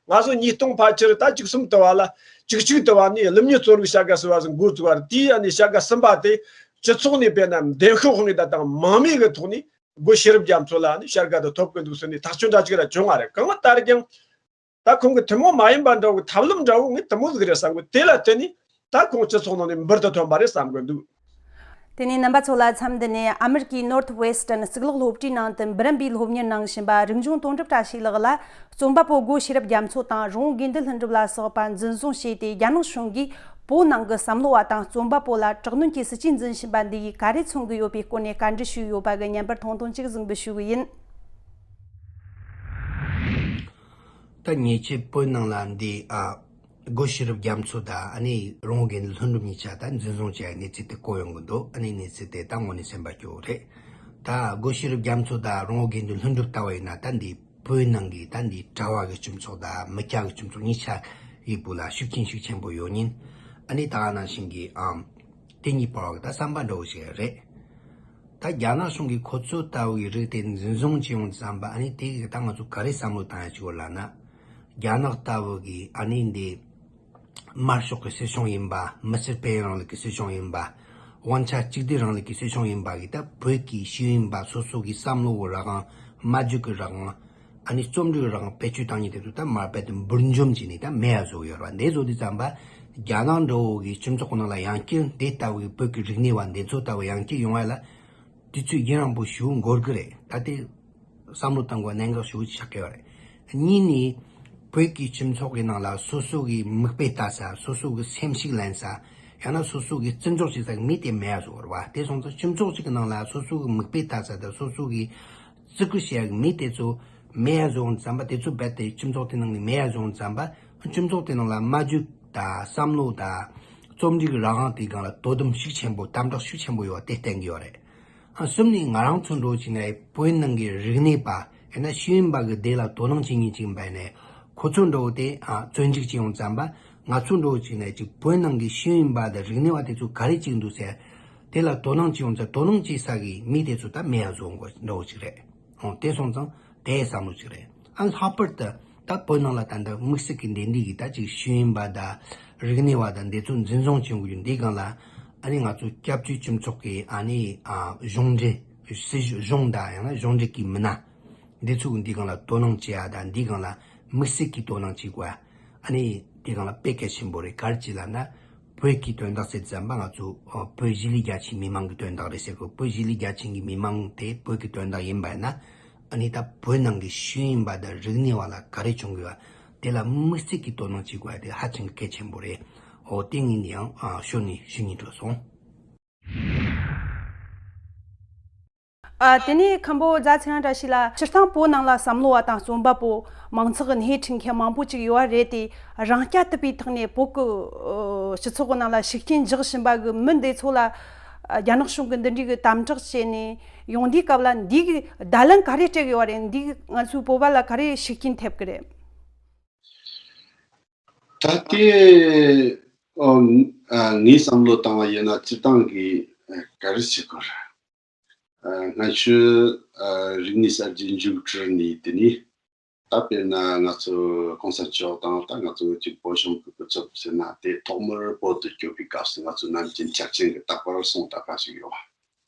ང་ཚོ་ཉིས་སྟོང་ཕལ་ཆེར་ད་བཅུ་གསུམ་དུ་བ་ལ། བཅུ་གཅིག་དུ་བ་ནས་ཀླུ་སྨྱོན་རྩོམ་རིག་བྱ་དགའ་ཟེར་བ་ཟིག་འགོ་བཙུགས་པ་རེད། དེའི་ཨ་ནི་བྱ་དགའ་གསུམ་པ་དེ་སྤྱི་ཚོགས་ནས་དཔེར་ན་འདེམས་ཤོག་དབང་གིས་ད་དང་མང་མོས་ཀྱི་ཐོག་ནས། སྒོ་ཤེས་རབ་རྒྱ་མཚོ་ལ་ནི་བྱ་དགའ་དེ་ཐོབ་ཀྱི་འདུག་ཟེར་ནས་ཐག་གཅོད་འདྲ་ཅིག་ར་བྱུང་བ་རེད། གང་ལྟར་ཀྱང་ད་ཁོང་གི་ཐུན་མོང་མ་ཡིན་པ་འདྲ་བོ་གི་ཐབས་ལམ་འདྲ་བོ་ངས་དེ་མོ་ཟིག་རེད་བསམ་གི། དེ་ལ་བརྟེན་ནས་ད་ཁོང་སྤྱི་ཚོགས་ནང་ནས་འབུར་དུ་ཐོན་པ་རེད་བསམ་གི་འདུག་དེ་ནས་རྣམ་པ་ཚོ་ལ་མཚམས་འདི་ནས་ཨ་མེ་རི་ཀའི་ནོར་ཐི་ཝེ་སི་ཊརན་གཙུག་ལག་སློབ་གྲྭའི་ནང་དུ་འབུམ་རམས་པའི་སློབ་གཉེར་གནང་བཞིན་པ་རིག་འབྱུང་དོན་གྲུབ་བཀྲ་ཤིས་ལགས་ལ། རྩོམ་པ་པོ་སྒོ་ཤེས་རབ་རྒྱ་མཚོ་དང་རོང་བོ་དགེ་འདུན་ལྷུན་གྲུབ་ལ་སོགས་པ་འཛིན་བཟུང་བྱས་ཏེ། རྒྱ་ནག་གཞུང་གིས་བོད་ནང་གི་བསམ་བློ་བ་དང་རྩོམ་པ་པོ་ལ་དྲག་གནོན་གྱི་སྲིད་ཇུས་འཛིན་བཞིན་པ་འདི་ཡིས་ག་རེ་མཚོན་གྱི་ཡོད་པའི་སྐོར་ནས་བཀའ་འདྲི་ཞུས་ཡོད་པ་གི་བརྙན་པར་ཐུང་ཐུང་ཅིག་གཟིགས་འབུལ་ཞུ་གི་ཡིན། ད་ཉེ་ཆར་བོད་ནང་ལ་འདི་ཨ་སྒོ་ཤེས་རབ་རྒྱ་མཚོ་དང་ཨ་ནི་རོང་བོ་དགེ་འདུན་ལྷུན་གྲུབ་གཉིས་ཆ་ད་འཛིན་བཟུང་བྱས་གནས་ཚུལ་དེ་གོ་ཡོང་གི་འདུག་ཨ་ནི་གནས་ཚུལ་དེ་ད་དངོས་གནས་སེམས་པ་སྐྱོ་བོ་རེད། ད་སྒོ་ཤེས་རབ་རྒྱ་མཚོ་དང་རོང་བོ་དགེ་འདུན་ལྷུན་གྲུབ་ལྟ་བུ་ཡིན་ན། ད་འདི་བོད་ནང་གི་ད་འདི་གྲྭ་བ་གི་སྤྱི་ཚོགས་དང་མི་སྐྱ་གི་སྤྱི་ཚོགས་གཉིས་ཆ་ཡི་བོད་ལ་ཤུགས་རྐྱེན་ཤུགས་ཆེན་པོ་ཡོད་ཉིན། ཨ་ནི་ད་ག་ནང་བཞིན་གྱི་ཨམ་དེ་གཉིས་བར་བ་གི་ད་བསམ་པ་འདྲ་བོ་ཞིག་རེད། ད་རྒྱ་ནག་གཞུང་གིས་ཁོ་ཚོ་ལྟ་བུ་གི་རིགས་དེ་འཛིན་བཟུང་བྱས་ཡོང་དུས་ཙམ་པ། ཨ་ནི་དེ་གི་ད་ང་ཚོ་ག་རེ་བསམ་བློ་བཏང་ཡ་ཅིག་ཡོད་ལབ་ན། རྒྱ་ནག་ལྟ་བུ་གི་ཨ་ནི་འདི་དམར་ཤོག་གི་སྲིད་གཞུང་ཡིན་པ། མི་སེར་སྤེལ་རིང་ལུགས་ཀྱི་སྲིད་གཞུང་ཡིན་པ། དབང་ཆ་གཅིག་སྡུད་རིང་ལུགས་ཀྱི་སྲིད་གཞུང་ཡིན་པ་གི་ད་བོད་ཀྱི་ཤེས་ཡོན་པ་སོ་སོ་གི་བསམ་བློ་གི་རང་དབང་། སྨྲ་བརྗོད་ཀྱི་རང་དབང་། ཨ་ནི་རྩོམ་འབྲི་གི་རང་དབང་བེད་སྤྱོད་བཏང་ཉིན་དེ་ཚོ་ད་མར་རྦད་དེ་འབུར་འཇོམས་བྱས་ནས་ད་མེད་ཡ་བཟོ་གི་ཡོད་རེད་བ། འདི་བཟོ་དུས་ཙམ་པ་ རྒྱ་ནག་འདྲ་བོ་གི་སྤྱི་ཚོགས་ནང་ལ་ཡང་བསྐྱར་འདི་ལྟ་བུའི་བོད་ཀྱི་རིག་གནས་པ་འདི་ཚོ་ལྟ་བུ་ཡང་བསྐྱར་ཡོང་བ་ལ་དུས་ཚོད་ཡུན་རིང་པོ་ཞིག་འགོར་གི་རེད། ད་དེ་བསམ་བློ་བཏང་དགོས་གནད་འགག་ཞིག་ཆགས་ཀྱི་ཡོད་རེད། གཉིས་ནི་བོད་ཀྱི་སྤྱི་ཚོགས་ཀྱི་ནང་ལ་སོ་སོ་གི་མིག་དཔེ་ལྟ་ས། སོ་སོ་གི་སེམས་ཤུགས་ལེན་ས། ཡང་ན་སོ་སོ་གི་བརྩི་འཇོག་བྱེད་ས་གི་མི་དེ་མེད་ཡ་བཟོ་བ་རེད་བ། དེ་སོང་ཙང་སྤྱི་ཚོགས་གཅིག་གི་ནང་ལ་སོ་སོ་གི་མིག་དཔེ་ལྟ་ས་དང་སོ་སོ་གི་བརྩི་བཀུར་བྱེད་ཡ་གི་མི་དེ་ཚོ་མེད་ཡ་བཟོ་འོང་ཙམ་པ། དེ་ཚོ་རྦད་དེ་སྤྱི་ཚོགས་དེ་ནང་ནས་མེད་ཡ་བཟོ་འོང་ཙམ་པ། སྤྱི་ཚོགས་དེ་ནང་ལ་སྨྲ་བརྗོད་དང་བསམ་བློ་དང་རྩོམ་རིག་རང་དབང་དེའི་སྒང་ལ་དོ་དམ་ཤུགས་ཆེན་པོ། དམ་དྲག་ཤུགས་ཆེན་པོ་ཡོད་པ་དེ་བསྟན་གྱི་ཡོད་རེད། ཨ་གསུམ་ནི་ང་རང་ཚོ་འདྲ་བོ་ཅིག་ནས་བོད་ནང་གི་རིག་གནས་པ་ཡང་ན་ཤེས་ཡོན་པ་གི་སྡེ་ལ་དོ་སྣང་བྱེད་མཁན་ཅིག་ཡིན་པ་ཡིན་ནའི་ཁོ་ཚོ་འདྲ་བོ་དེ་ཨ་བཙོན་འཇུག་བྱེད་ཡོང་ཙམ་པ། ང་ཚོ་འདྲ་བོ་ཅིག་ནས་ཅིག་བོད་ནང་གི་ཤེས་ཡོན་པ་དང་རིག་གནས་པ་དེ་ཚོ་ག་རེ་བྱེད་ཀྱི་འདུག་ཟེར་དེ་ལ་དོ་སྣང་བྱེད་ཡོང་ཙང་དོ་སྣང་བྱེད་ས་གི་མི་དེ་ཚོ་ད་མེད་ཡ་བཟོ་འགོ་འདྲ་བོ་ཅིག་རེད། ཨོ་དེ་སོང་ཙང་དེ་བསམ་བློ་ཅིག་རེད། ཨ་ལྷག་པར་དུ་ད་བོད་ནང་ལ་ད་ལྟ་དམིགས་བསལ་གྱི་འདི་འདི་གི་ད་ཅིག་ཤེས་ཡོན་པ་དང་རིག་གནས་པ་དང་འདི་ཚོ་འཛིན་བཟུང་བྱེད་དགོས་རྒྱུ་འདི་སྒང་ལ། ཨ་ནི་ང་ཚོ་སྐྱབས་བཅོལ་སྤྱི་ཚོགས་ཀྱི་ཨ་ནི་ཨ་གཞུང་འབྲེལ་སྲིད་གཞུང་དང་ཡང་ན་གཞུང་འབྲེལ་གྱི་མི་སྣ་འདི་ཚོ་གི་འདི་སྒང་ལ་དོ་སྣང་བྱེད་ཡ་དང་འདི་སྒང་ལ་དམིགས་བསལ་གྱི་དོ་སྣང་བྱེད་དགོས་ཡ། ཨ་ནི་དེ་སྒང་ལ་དཔེ་གལ་ཆེན་པོ་རེད། ག་རེ་བྱས་ལབ་ན། བོད་ཀྱི་དོན་དག་ཟེར་ཙམ་པ་ང་ཚོ་ཨ་བོད་གཞིས་ལུས་རྒྱ་ཆེའི་མི་མང་གི་དོན་དག་རེད་ཟེར་གོ། བོད་གཞིས་ལུས་རྒྱ་ཆེ་གི་མི་མང་དེ་བོད་ཀྱི་དོན་དག་ཡིན་པ་ཡིན་ན། ཨ་ནི་ད་བོད་ནང་གི་ཤེས་ཡོན་པ་དང་རིག་གནས་པ་ལ་ག་རེ་བྱུང་གི་ཡོད་དེ་ལ་དམིགས་བསལ་གྱི་དོ་སྣང་བྱེད་དགོས་ཡ་དེ་ཧ་ཅང་གི་གལ་ཆེན་པོ་རེད། འོ་དེ་ངས་ནི་ཡང་ཨ་ཞོར་ནས་ཞུ་སྙིང་བྲོ་སོང་། ཨ། དེ་ནས་མཁན་པོ་རྫ་ཚེ་རིང་བཀྲ་ཤིས་ལགས། སྤྱིར་བཏང་བོད་ནང་ལ་བསམ་བློ་བ་དང་རྩོམ་པ་པོ། མང་ཚོགས་ཀྱི་སྣེ་ཁྲིད་མཁན་མང་པོ་ཅིག་ཡོད་རེད་དེ། རང་རྐྱ་ཐུབ་པའི་ཐོག་ནས་བོད་ཀྱི་ཨ་སྤྱི་ཚོགས་ཀྱི་ནང་ལ་ཤུགས་རྐྱེན་འཇོག་བཞིན་པ་གི་མི་འདི་ཚོ་ལ། ཨ། རྒྱ་ནག་གཞུང་གི་འདི་འདྲའི་གི་དམ་དྲག་བྱས་ནས་ཡོང་དུས་སྐབས་ལ་འདི་གི་བརྡ་ལན་ག་རེ་སྤྲད་ཀྱི་ཡོད་རེད། འདི་ང་ཚོའི་བོད་པ་ལ་ག་རེ་ཤུགས་རྐྱེན་ཐེབས་ཀྱི་རེད། ད་ལྟའི་ཨ་ཨ་ངས་བསམ་བློ་བཏང་བ་ཡིན་ན་སྤྱིར་བཏང་གི་ཨ་ག་རེ་བྱེད་དགོས་རེད། ཨ་སྔ་ཕྱི་ཨ་རིག་གནས་གསར་བརྗེ་མཇུག་སྒྲིལ་ནས་དེ་ནས་ད་དཔེར་ན་ང་ཚོ་གོང་ས་མཆོག་དང་ད་ང་ཚོ་གཅིག་བོད་གཞུང་གི་སྐུ་ཚབ་ཟེར་ན་དེ་ཐོག་མར་བོད་དུ་བསྐྱོད་པའི་སྐབས་སུ་ང་ཚོ་ནམ་རྒྱུན་འཆར་ཅན་གྱི་རྟག་པར་གསུང་བཏབ་པ་ཞིག་ཡོད།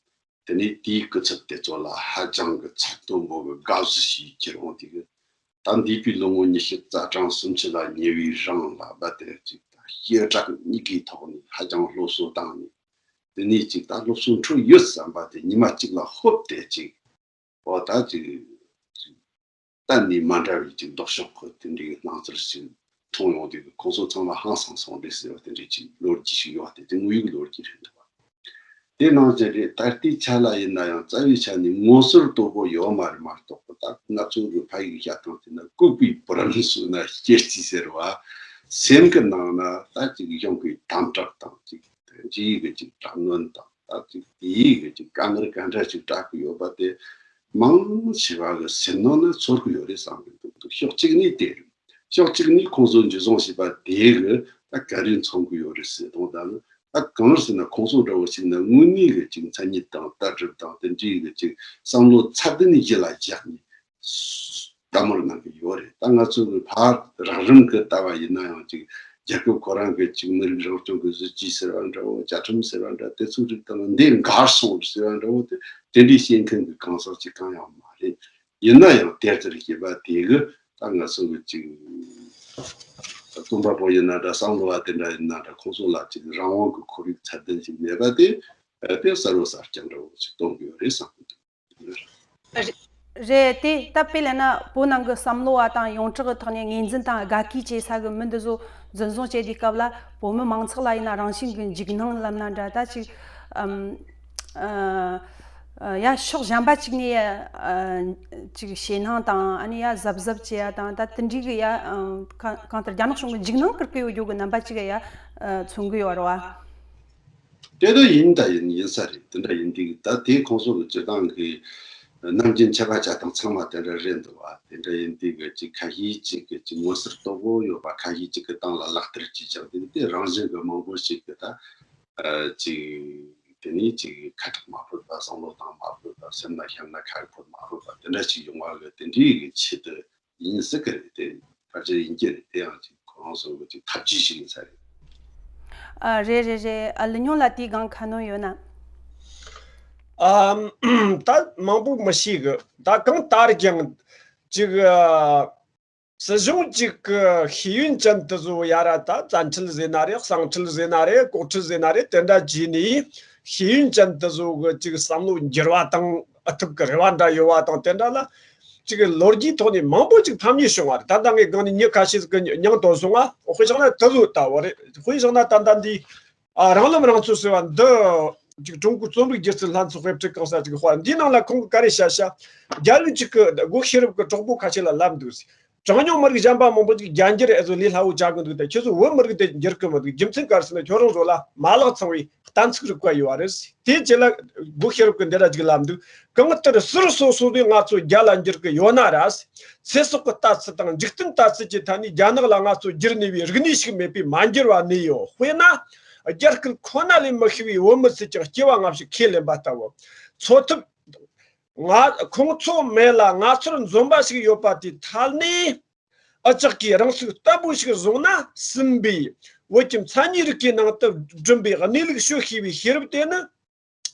དེ་ནས་དེའི་སྐུ་ཚབ་དེ་ཚོ་ལ་ཧ་ཅང་གི་ཚད་མཐོན་པོ་གི་དགའ་བསུ་ཞིག་ཁྱེར་འོང་དུས་ཀྱི་ད་འདས་པའི་ལོ་ངོ་ཉི་ཤུ་རྩ་གྲངས་སུམ་ཅུ་ལ་ཉེ་བའི་རིང་ལ་བ་དེ་ཅིག་ད་སྐད་གྲགས་གཉིས་ཀའི་ཐོག་ནས་ཧ་ཅང་སློབ་གསོ་བཏང་ནས། དེ་ནས་ཅིག་ད་སློབ་གསོ་འཕྲོད་ཡོད་བསམ་པ་དེ་ཉི་མ་གཅིག་ལ་ཧོབ་སྟེ་ཅིག་འོ་ད་ཅིག་ཅིག་གཏན་ནས་མ་འདྲ་བའི་ཅིག་ལྡོག་ཕྱོགས་ཁོ་དེ་འདྲའི་སྣང་ཚུལ་ཞིག་མཐོང་ཡོང་དུས་ཁོང་ཚོ་ཚང་མ་ཧང་སང་སོང་རེད་ཟེར་བ་དེ་འདྲའི་ཅིག་ལོ་རྒྱུས་ཤིག་ཡོད་དེ་དེ་དངོས་ཡོད་ལོ་རྒྱུས་རེད་འདུག་བ། དེ་ནང་བཞིན་རེད། ད་ལྟའི་ཆ་ལ་ཡིན་ན་ཡང་རྩ་བའི་ཆ་ནས་མངོན་གསལ་དོད་པོ་ཡོད་མ་རེད་མ་གཏོགས་པ། ད་ང་ཚོ་གི་ཕ་ཡུལ་བཤད་སྟངས་དེ་ན་ལྐུགས་པའི་བུ་རམ་སོང་ན་སྐྱེ་རྩིས་ཟེར་བ། སེམས་ཀྱི་ནང་ན་ད་ཅིག་གཞུང་གི་དམ་དྲག་དང་ཅིག་ཇི་ཡི་གི་ཅིག་དྲག་གནོན་དང་ད་ཅིག་དེ་ཡི་གི་ཅིག་དཀའ་ངལ་ག་འདྲ་ཅིག་སྤྲད་གི་ཡོད་པ་དེ་མང་ཆེ་བ་གི་སེམས་ནང་ན་ཚོར་གི་ཡོད་རེད་བསམ་གི་འདུག་ཕྱོགས་གཅིག་ནས་དེ་རེད། ཕྱོགས་གཅིག་ནས་ཁོང་ཚོ་འཇུ་བཟུང་བྱས་པ་དེ་གི་ད་ག་རེ་མཚོན་གི་ཡོད་རེད་ཟེར་དང་། ད་ནི་ད་གང་ཟེར་ན་ཁོང་ཚོ་འདྲ་བོ་ཞིག་ན་དངོས་གནས་གི་ཅིག་མཚན་ཉིད་དང་ལྟ་གྲུབ་དང་དེ་འདྲའི་གི་ཅིག་བསམ་བློ་ཚད་ལྡན་གཞི་ལ་བཞག་ནས་ལྟད་མོ་གནང་གི་ཡོད་རེད། ད་ང་ཚོ་གི་ཕར་རགས་རིམ་གི་ལྟ་བ་ཡིན་ན་ཡང་ཅིག་རྒྱལ་ཁབ་ཁོ་རང་གི་ཅིག་མི་རིགས་རང་སྐྱོང་གི་སྲིད་ཇུས་ཟེར་བ་འདྲ་བོ། བཅའ་ཁྲིམས་ཟེར་བ་འདྲ་དེ་ཚོའི་རིགས་དང་འདི་འགལ་སོང་ཟེར་བ་འདྲ་བོ་དེ་དེ་འདྲའི་བཤད་མཁན་གི་གང་ཟག་ཅིག་གང་ཡང་མ་རེད། ཡིན་ན་ཡང་དེ་ལྟར་བྱས་པ་དེ་གི་ད་ང་ཚོ་གི་ཅིག་རྩོམ་པ་པོ་ཡིན་ན་འདྲ་བསམ་བློ་བ་དེ་འདྲ་ཡིན་ན་འདྲ་ཁོང་ཚོ་ལ་ཅིག་རང་དབང་གི་ཁོར་ཡུག་ཚད་ལྡན་ཞིག་མེད་པ་དེ་དེ་གསལ་བོ་གསལ་རྐྱང་འདྲ་བོ་ཞིག་སྟོན་གི་ཡོད་རེད་བསམ་གི་འདུག་རེད། དེ་ད་དཔེ་ལེན་ན་བོད་ནང་གི་བསམ་བློ་བ་དང་ཡོངས་གྲགས་ཀྱི་ཐོག་ནས་ངོས་འཛིན་དང་དགའ་གུས་བྱེད་ས་གི་མི་འདི་ཚོ་འཛིན་བཟུང་བྱེད་དུས་སྐབས་ལ་བོད་མི་མང་ཚོགས་ལ་ཡིན་ན་རང་བཞིན་གི་འཇིགས་སྣང་ལབ་ན་འདྲ། ད་ཅིག་ཨམ། ཨ། ཡ་ཕྱོགས་གཞན་པ་ཅིག་ནས་ཨ་ཅིག་ཞེད་སྣང་དང་ཨ་ནི་ཡ་གཟབ་གཟབ་བྱེད་ཡ་དང་ད་དེ་འདྲའི་གི་ཡ་ཨ་གང་གང་ལྟར་རྒྱ་ནག་གཞུང་གི་འཇིགས་སྣང་སྐུལ་སྤེལ་ཡོད་རྒྱུ་གི་རྣམ་པ་ཅིག་ཡ་ཨ་མཚོན་གི་ཡོད་རེད་བ། དེ་འདྲ་ཡིན་ད་ཡིན་ཡིན་ས་རེད། དེ་འདྲ་ཡིན་དུས་ད་དེ་ཁོང་ཚོ་གི་སྤྱིར་བཏང་གི་ནམ་རྒྱུན་ཆད་པ་བཅད་སྟངས་ཚང་མ་དེ་འདྲ་རེད་འདུག་བ། དེ་འདྲ་ཡིན་དུས་གི་ཅིག་ཁ་ཤས་ཅིག་གི་ཅིག་མངོན་གསལ་དོད་པོ་ཡོད་པ་ཁ་ཤས་ཅིག་གི་སྟེང་ལ་ལག་བསྟར་བྱས་ཀྱང་དེ་དེ་རང་བཞིན་གི་མང་པོ་ཞིག་གི་ད། ཨ་ཅིག་དེ་ནས་ཅིག་ཁ་གྲག་མ་ཕོད་པ། བསམ་བློ་བཏང་མ་ཕོད་པ། སེམས་ན་བཤད་ན་ཁ་ཕོད་མ་ཕོད་པ་དེ་འདྲ་ཞིག་ཡོང་བ་གི་དེ་འདྲའི་གི་ཆེད་དུ་ཡིན་སྲིད་གི་རེད། དེ་ཕལ་ཆེར་ཡིན་གྱི་རེད། དེ་ཡང་ཅིག་ཁོ་རང་ཚོ་གི་ཅིག་ཐབས་ཇུས་ཤིག་ཡིན་ས་རེད། ཨ་རེད་རེད་རེད། ཨ་ལི་ཉུང་ལ་དེའི་སྒང་ཁ་སྣོན་ཡོད་ན། ཨམ། ད་མང་པོ་མི་ཤེས་གི། ད་གང་ལྟར་ཀྱང་ཅིག་ཨ། སྲིད་གཞུང་གཅིག་གི་ཤེས་ཡོན་ཅན་དེ་ཚོ་ཡ་ར་ད་བཙན་ཁྲིད་ཟེར་ན་རེད། གསང་ཁྲིད་ཟེར་ན་རེད། ལྐོག་ཁྲིད་ཟེར་ན་རེད། དེ་འདྲ་བྱས་ནས་ཤེས་ཡོན་ཅན་དེ་ཚོ་གི་ཅིག་བསམ་བློ་འགྱུར་བ་བཏང་ཨ་ཐུབ་ཀྱི་རེ་བ་འདྲ་ཡོད་བ་དང་། དེ་འདྲ་ལ་ཅིག་ལོ་རྒྱུས་ཐོག་ནས་མང་པོ་ཅིག་ཕམ་ཉེས་བྱུང་བ་རེད། ད་ལྟ་ངས་སྒང་ནས་མྱི་ཁ་ཤས་ཀྱི་མྱིང་ཐོན་སོང་ང་། དཔེ་བཞག་ན་དེ་ཚོ་ལྟ་བུ་རེད། དཔེ་བཞག་ན་ད་ལྟ་འདི། ཨ། རང་ལམ་རང་ཚོད་ཟེར་བ་འདི་ཅིག་ཀྲུང་གོའི་རྩོམ་རིག་སྒྱུ་རྩལ་ལྷན་ཚོགས་དཔེ་ཁྲིད་གང་ས་ཅིག་དཔར། འདིའི་ནང་ལ་ཁོང་གིས་ག་རེ་བཤད་བཤད། རྒྱལ་བུ་གཅིག་གི་སྒོ་ཤེས་རབ་ཀྱི་གྲོགས་པོ་ཁ་ཤས་ལ་ལབ་འདུག་ཟེར། གྲངས་ཉུང་མི་རིགས་གཞན་པ་མང་པོ་ཅིག་རྒྱ་འགྱུར་ཨེ་ཚོ་ལས་སླ་བོ་བྱ་གི་འདུག་དེ་ཁྱོད་ཚོ་བོད་མི་རིགས་དེ་འགྱུར་གི་མི་འདུག་རྒྱུ་མཚན་ག་རེ་ཟེར་ན་ཁྱོད་རང་ཚོ་ལ་མ་ལག་ཚང་བའི་གཏན་ཚིགས་རིག་པ་ཡོད་བ་རེད། དེའི་རྗེས་ལ་སྒོ་ཤེས་རབ་ཀྱིས་འདི་འདྲ་ཅིག་ལབ་འདུག་གང་ལྟར་ཟུར་སོ་སོ་ནས་ང་ཚོ་རྒྱ་ལ་འགྱུར་གི་ཡོད་ན་ར། ཚེ་སྲོག་གི་ལྟ་ཚུལ་དང་འཇིག་རྟེན་ལྟ་ཚུལ་གྱི་ཐད་ནས་རྒྱ་ནག་ལ་ང་ཚོ་འགྱུར་ནུས་པའི་རིག་གནས་ཤིག་མེད་པས་མ་འགྱུར་བ་གནས་ཡོད། དཔེར་ན། རྒྱ་སྐད་ཁོ་ན་ལས་མི་ཤེས་པའི་བོད་མི་ཚོས་ཀྱང་སྐྱེ་བ་སྔ་ཕྱི་ཁས་ལེན་པ་ལྟ་བུ། འཚོ་ཐབས། ང་ཁོང་ཚོ་མེད་ལ་ང་ཚོར་འཛོམས་པ་ཞིག་ཡོད་པ་དེའི་ཐད་ནས། ཨ་ཅག་གིས་རང་ཚུགས་བརྟན་པོ་ཞིག་བཟུང་ན་ཟིན་པའི་བོད་ཀྱི་མཚན་ཉིད་རིག་པའི་ནང་དུ་བསྒྲིམས་པའི་གནས་ལུགས་ཤོད་ཤེས་པའི་ཤེས་རབ་དེ་ནི།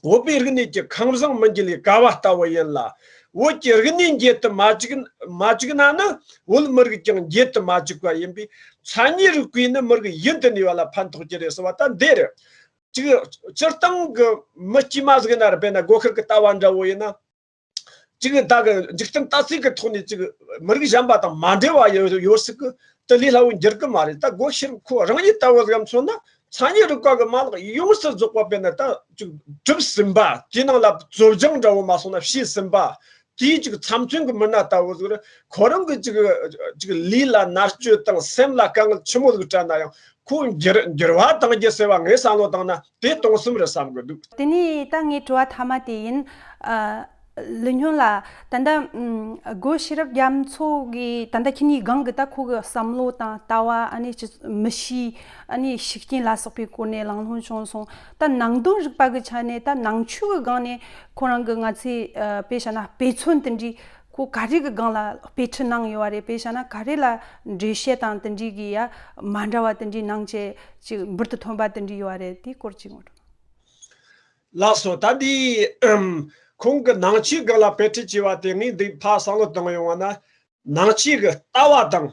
བོད་པའི་རིག་གནས་ཀྱི་ཁང་བཟང་མི་འགྱུར་བའི་ཀ་བ་ལྟ་བུ་ཡིན་ལ། བོད་ཀྱི་རིག་གནས་འགྱེད་དུ་མ་བཅུག་མ་བཅུག་ན་ནི་བོད་མི་རིགས་ཀྱང་འགྱེད་དུ་མ་བཅུག་པ་ཡིན་པས། མཚན་ཉིད་རིག་པས་ནི་མི་རིགས་ཡུན་དུ་གནས་པ་ལ་ཕན་ཐོགས་ཀྱི་རེད་ཟེར་བ་ད་འདི་རེད། ཅིག་སྤྱིར་བཏང་གི་མི་དཀྱུས་མ་ཟིག་ཡིན་ན་རེད། དཔེར་ན་སྒོ་ཤེས་རབ་ཀྱི་ལྟ་བ་འདྲ་བོ་ཡིན་ན། ཅིག་ད་གི་འཇིག་རྟེན་ལྟ་ཚུལ་གྱི་ཐོག་ནས་ཅིག་མི་རིགས་གཞན་པ་དང་མ་འདྲེས་པ་ཡོད་ཡོད་སྲིད་གི། དེ་ལས་སླ་བོ་འགྱུར་གི་མ་རེད། ད་སྒོ་ཤེས་རབ་ཁོ་རང་ཉིད་ལྟ་བུ་ཟིག་མཚོན་ན། མཚན་ཉིད་རིག་པ་གི་མ་ལག་ཡོངས་སུ་རྫོགས་པ་དཔེར་ན་ད་ཅིག་གྲུབ་ཟིན་པ། དེའི་ནང་ལ་རྩོལ་སྦྱོང་འདྲ་བོ་མ་སོང་ན་བྱས་ཟིན་པ། དེའི་ཅིག་ཚབ་མཚོན་གི་མི་སྣ་ལྟ་བུ་ཟིག་རེད། ཁོ་རང་གི་ཅིག་ཅིག་ལུས་ལ་མནར་གཅོད་དང་སེམས་ལ་དཀའ་ངལ་ཆེན་མོ་ཟིག་སྤྲད་ན་ཡང་། ཁོ་འགྱུར་འགྱུར་བ་གཏང་རྒྱུ་ཟེར་བ་ངས་བསམ་བློ་བཏང་ན་དེ་གཏོང་སེམས་རེད་བསམ་གི་འདུག་དེ་ནས་ད་ངའི་དྲི་བ་མཐའ་མ་དེ་ཡིན། ཨ། ལི་སྨྱོན་ལགས། ད་ལྟ་ཨམ། སྒོ་ཤེས་རབ་རྒྱ་མཚོ་གིས་ད་ལྟ་ཁྱེད་གཉིས་སྒང་གི་ད་ཁོ་གི་བསམ་བློ་དང་ལྟ་བ། ཨ་ནི་སྤྱི་མི་གཤིས། ཨ་ནི་ཤུགས་རྐྱེན་ལ་སོགས་པའི་སྐོར་ནས་གླེང་སློང་བྱུང་སོང་། ད་ནང་དོན་རིག་པ་གི་ཆ་ནས། ད་ནང་ཆོས་གི་སྒང་ནས་ཁོ་རང་གི་ང་ཚོས་ཨ། དཔེ་བྱས་ན་དཔེ་མཚོན་དེ་འདྲའི་ཁོ་ག་རེ་གི་སྒང་ལ་དཔེ་ཁྲིད་གནང་ཡོད་པ་རེད། དཔེ་བྱས་ན་ག་རེ་ལ་འགྲེལ་བཤད་དང་དེ་འདྲའི་གི་ཡ་མ་འདྲ་བ་དེ་འདྲའི་གནང་བྱས་ཅིག་འབུར་དུ་ཐོན་པ་དེ་འདྲའི་ཡོད་པ་རེད། དེའི་སྐོར་ཅིག་ངོ་སྤྲོད། ལགས་སོ། ད་འདི་ཨམ། ཁོང་གི་ནང་ཆོས་སྒང་ལ་དཔེ་ཁྲིད་བྱས་པ་དེ་ངས་འདི་ཕར་བསམ་བློ་བཏང་ཡོང་བ་ན། ནང་ཆོས་ཀྱི་ལྟ་བ་དང་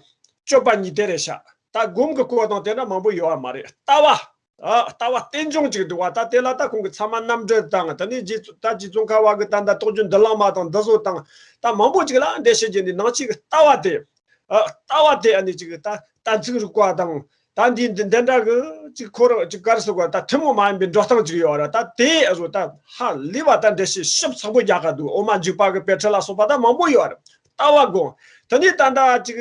སྤྱོད་པ་གཉིས་དེ་རེད་ཤག་ད་སྒོམ་གྱི་སྐོར་དང་དེ་འདྲ་མང་པོ་ཡོད་པ་མ་རེད། ལྟ་བ། ཨ། ལྟ་བ་རྟེན་འབྱུང་ཅིག་འདུག་བ། ད་དེ་ལ་ད་ཁོང་གི་ཚད་མ་རྣམ་འགྲེལ་དང་། དེ་ནས་རྗེ་ད་རྗེ་ཙོང་ཁ་པ་གི་ད་ད་རྟོགས་བརྗོད་མདུན་ལམ་མ་དང་འདི་ཚོ་དང་། ད་མང་པོ་ཅིག་ལ་འགྲེལ་བཤད་བརྒྱབ་ནས་ནང་ཆོས་ཀྱི་ལྟ་བ་དེ། ཨ། ལྟ་བ་དེ་ཨ་ནི་ཅིག་ད་གཏན་ཚིགས་རིག་པ་དང་། ད་འདི་འདི་འདི་འདྲ་གི་ཅིག་ཁོ་རང་ཅིག་ག་རེ་ཟེར་དགོས། ད་ཐུན་མོང་མ་ཡིན་པའི་འགྲོ་སྟངས་ཅིག་ཡོད་རེད། ད་དེ་ཨ་ཟོ་ད་ཧ་ལས་པ་ད་འགྲེལ་བཤད་ཞིབ་ཚགས་པོ་རྒྱག་ག་འདུག་འོ་མ་འཇུག་པ་གི་དཔེ་ཁྲིད་ལ་སོགས་པ་ད་མང་པོ་ཡོད་རེད། ལྟ་བ་དགོངས། དེ་ནས་ད་ད་ཅིག་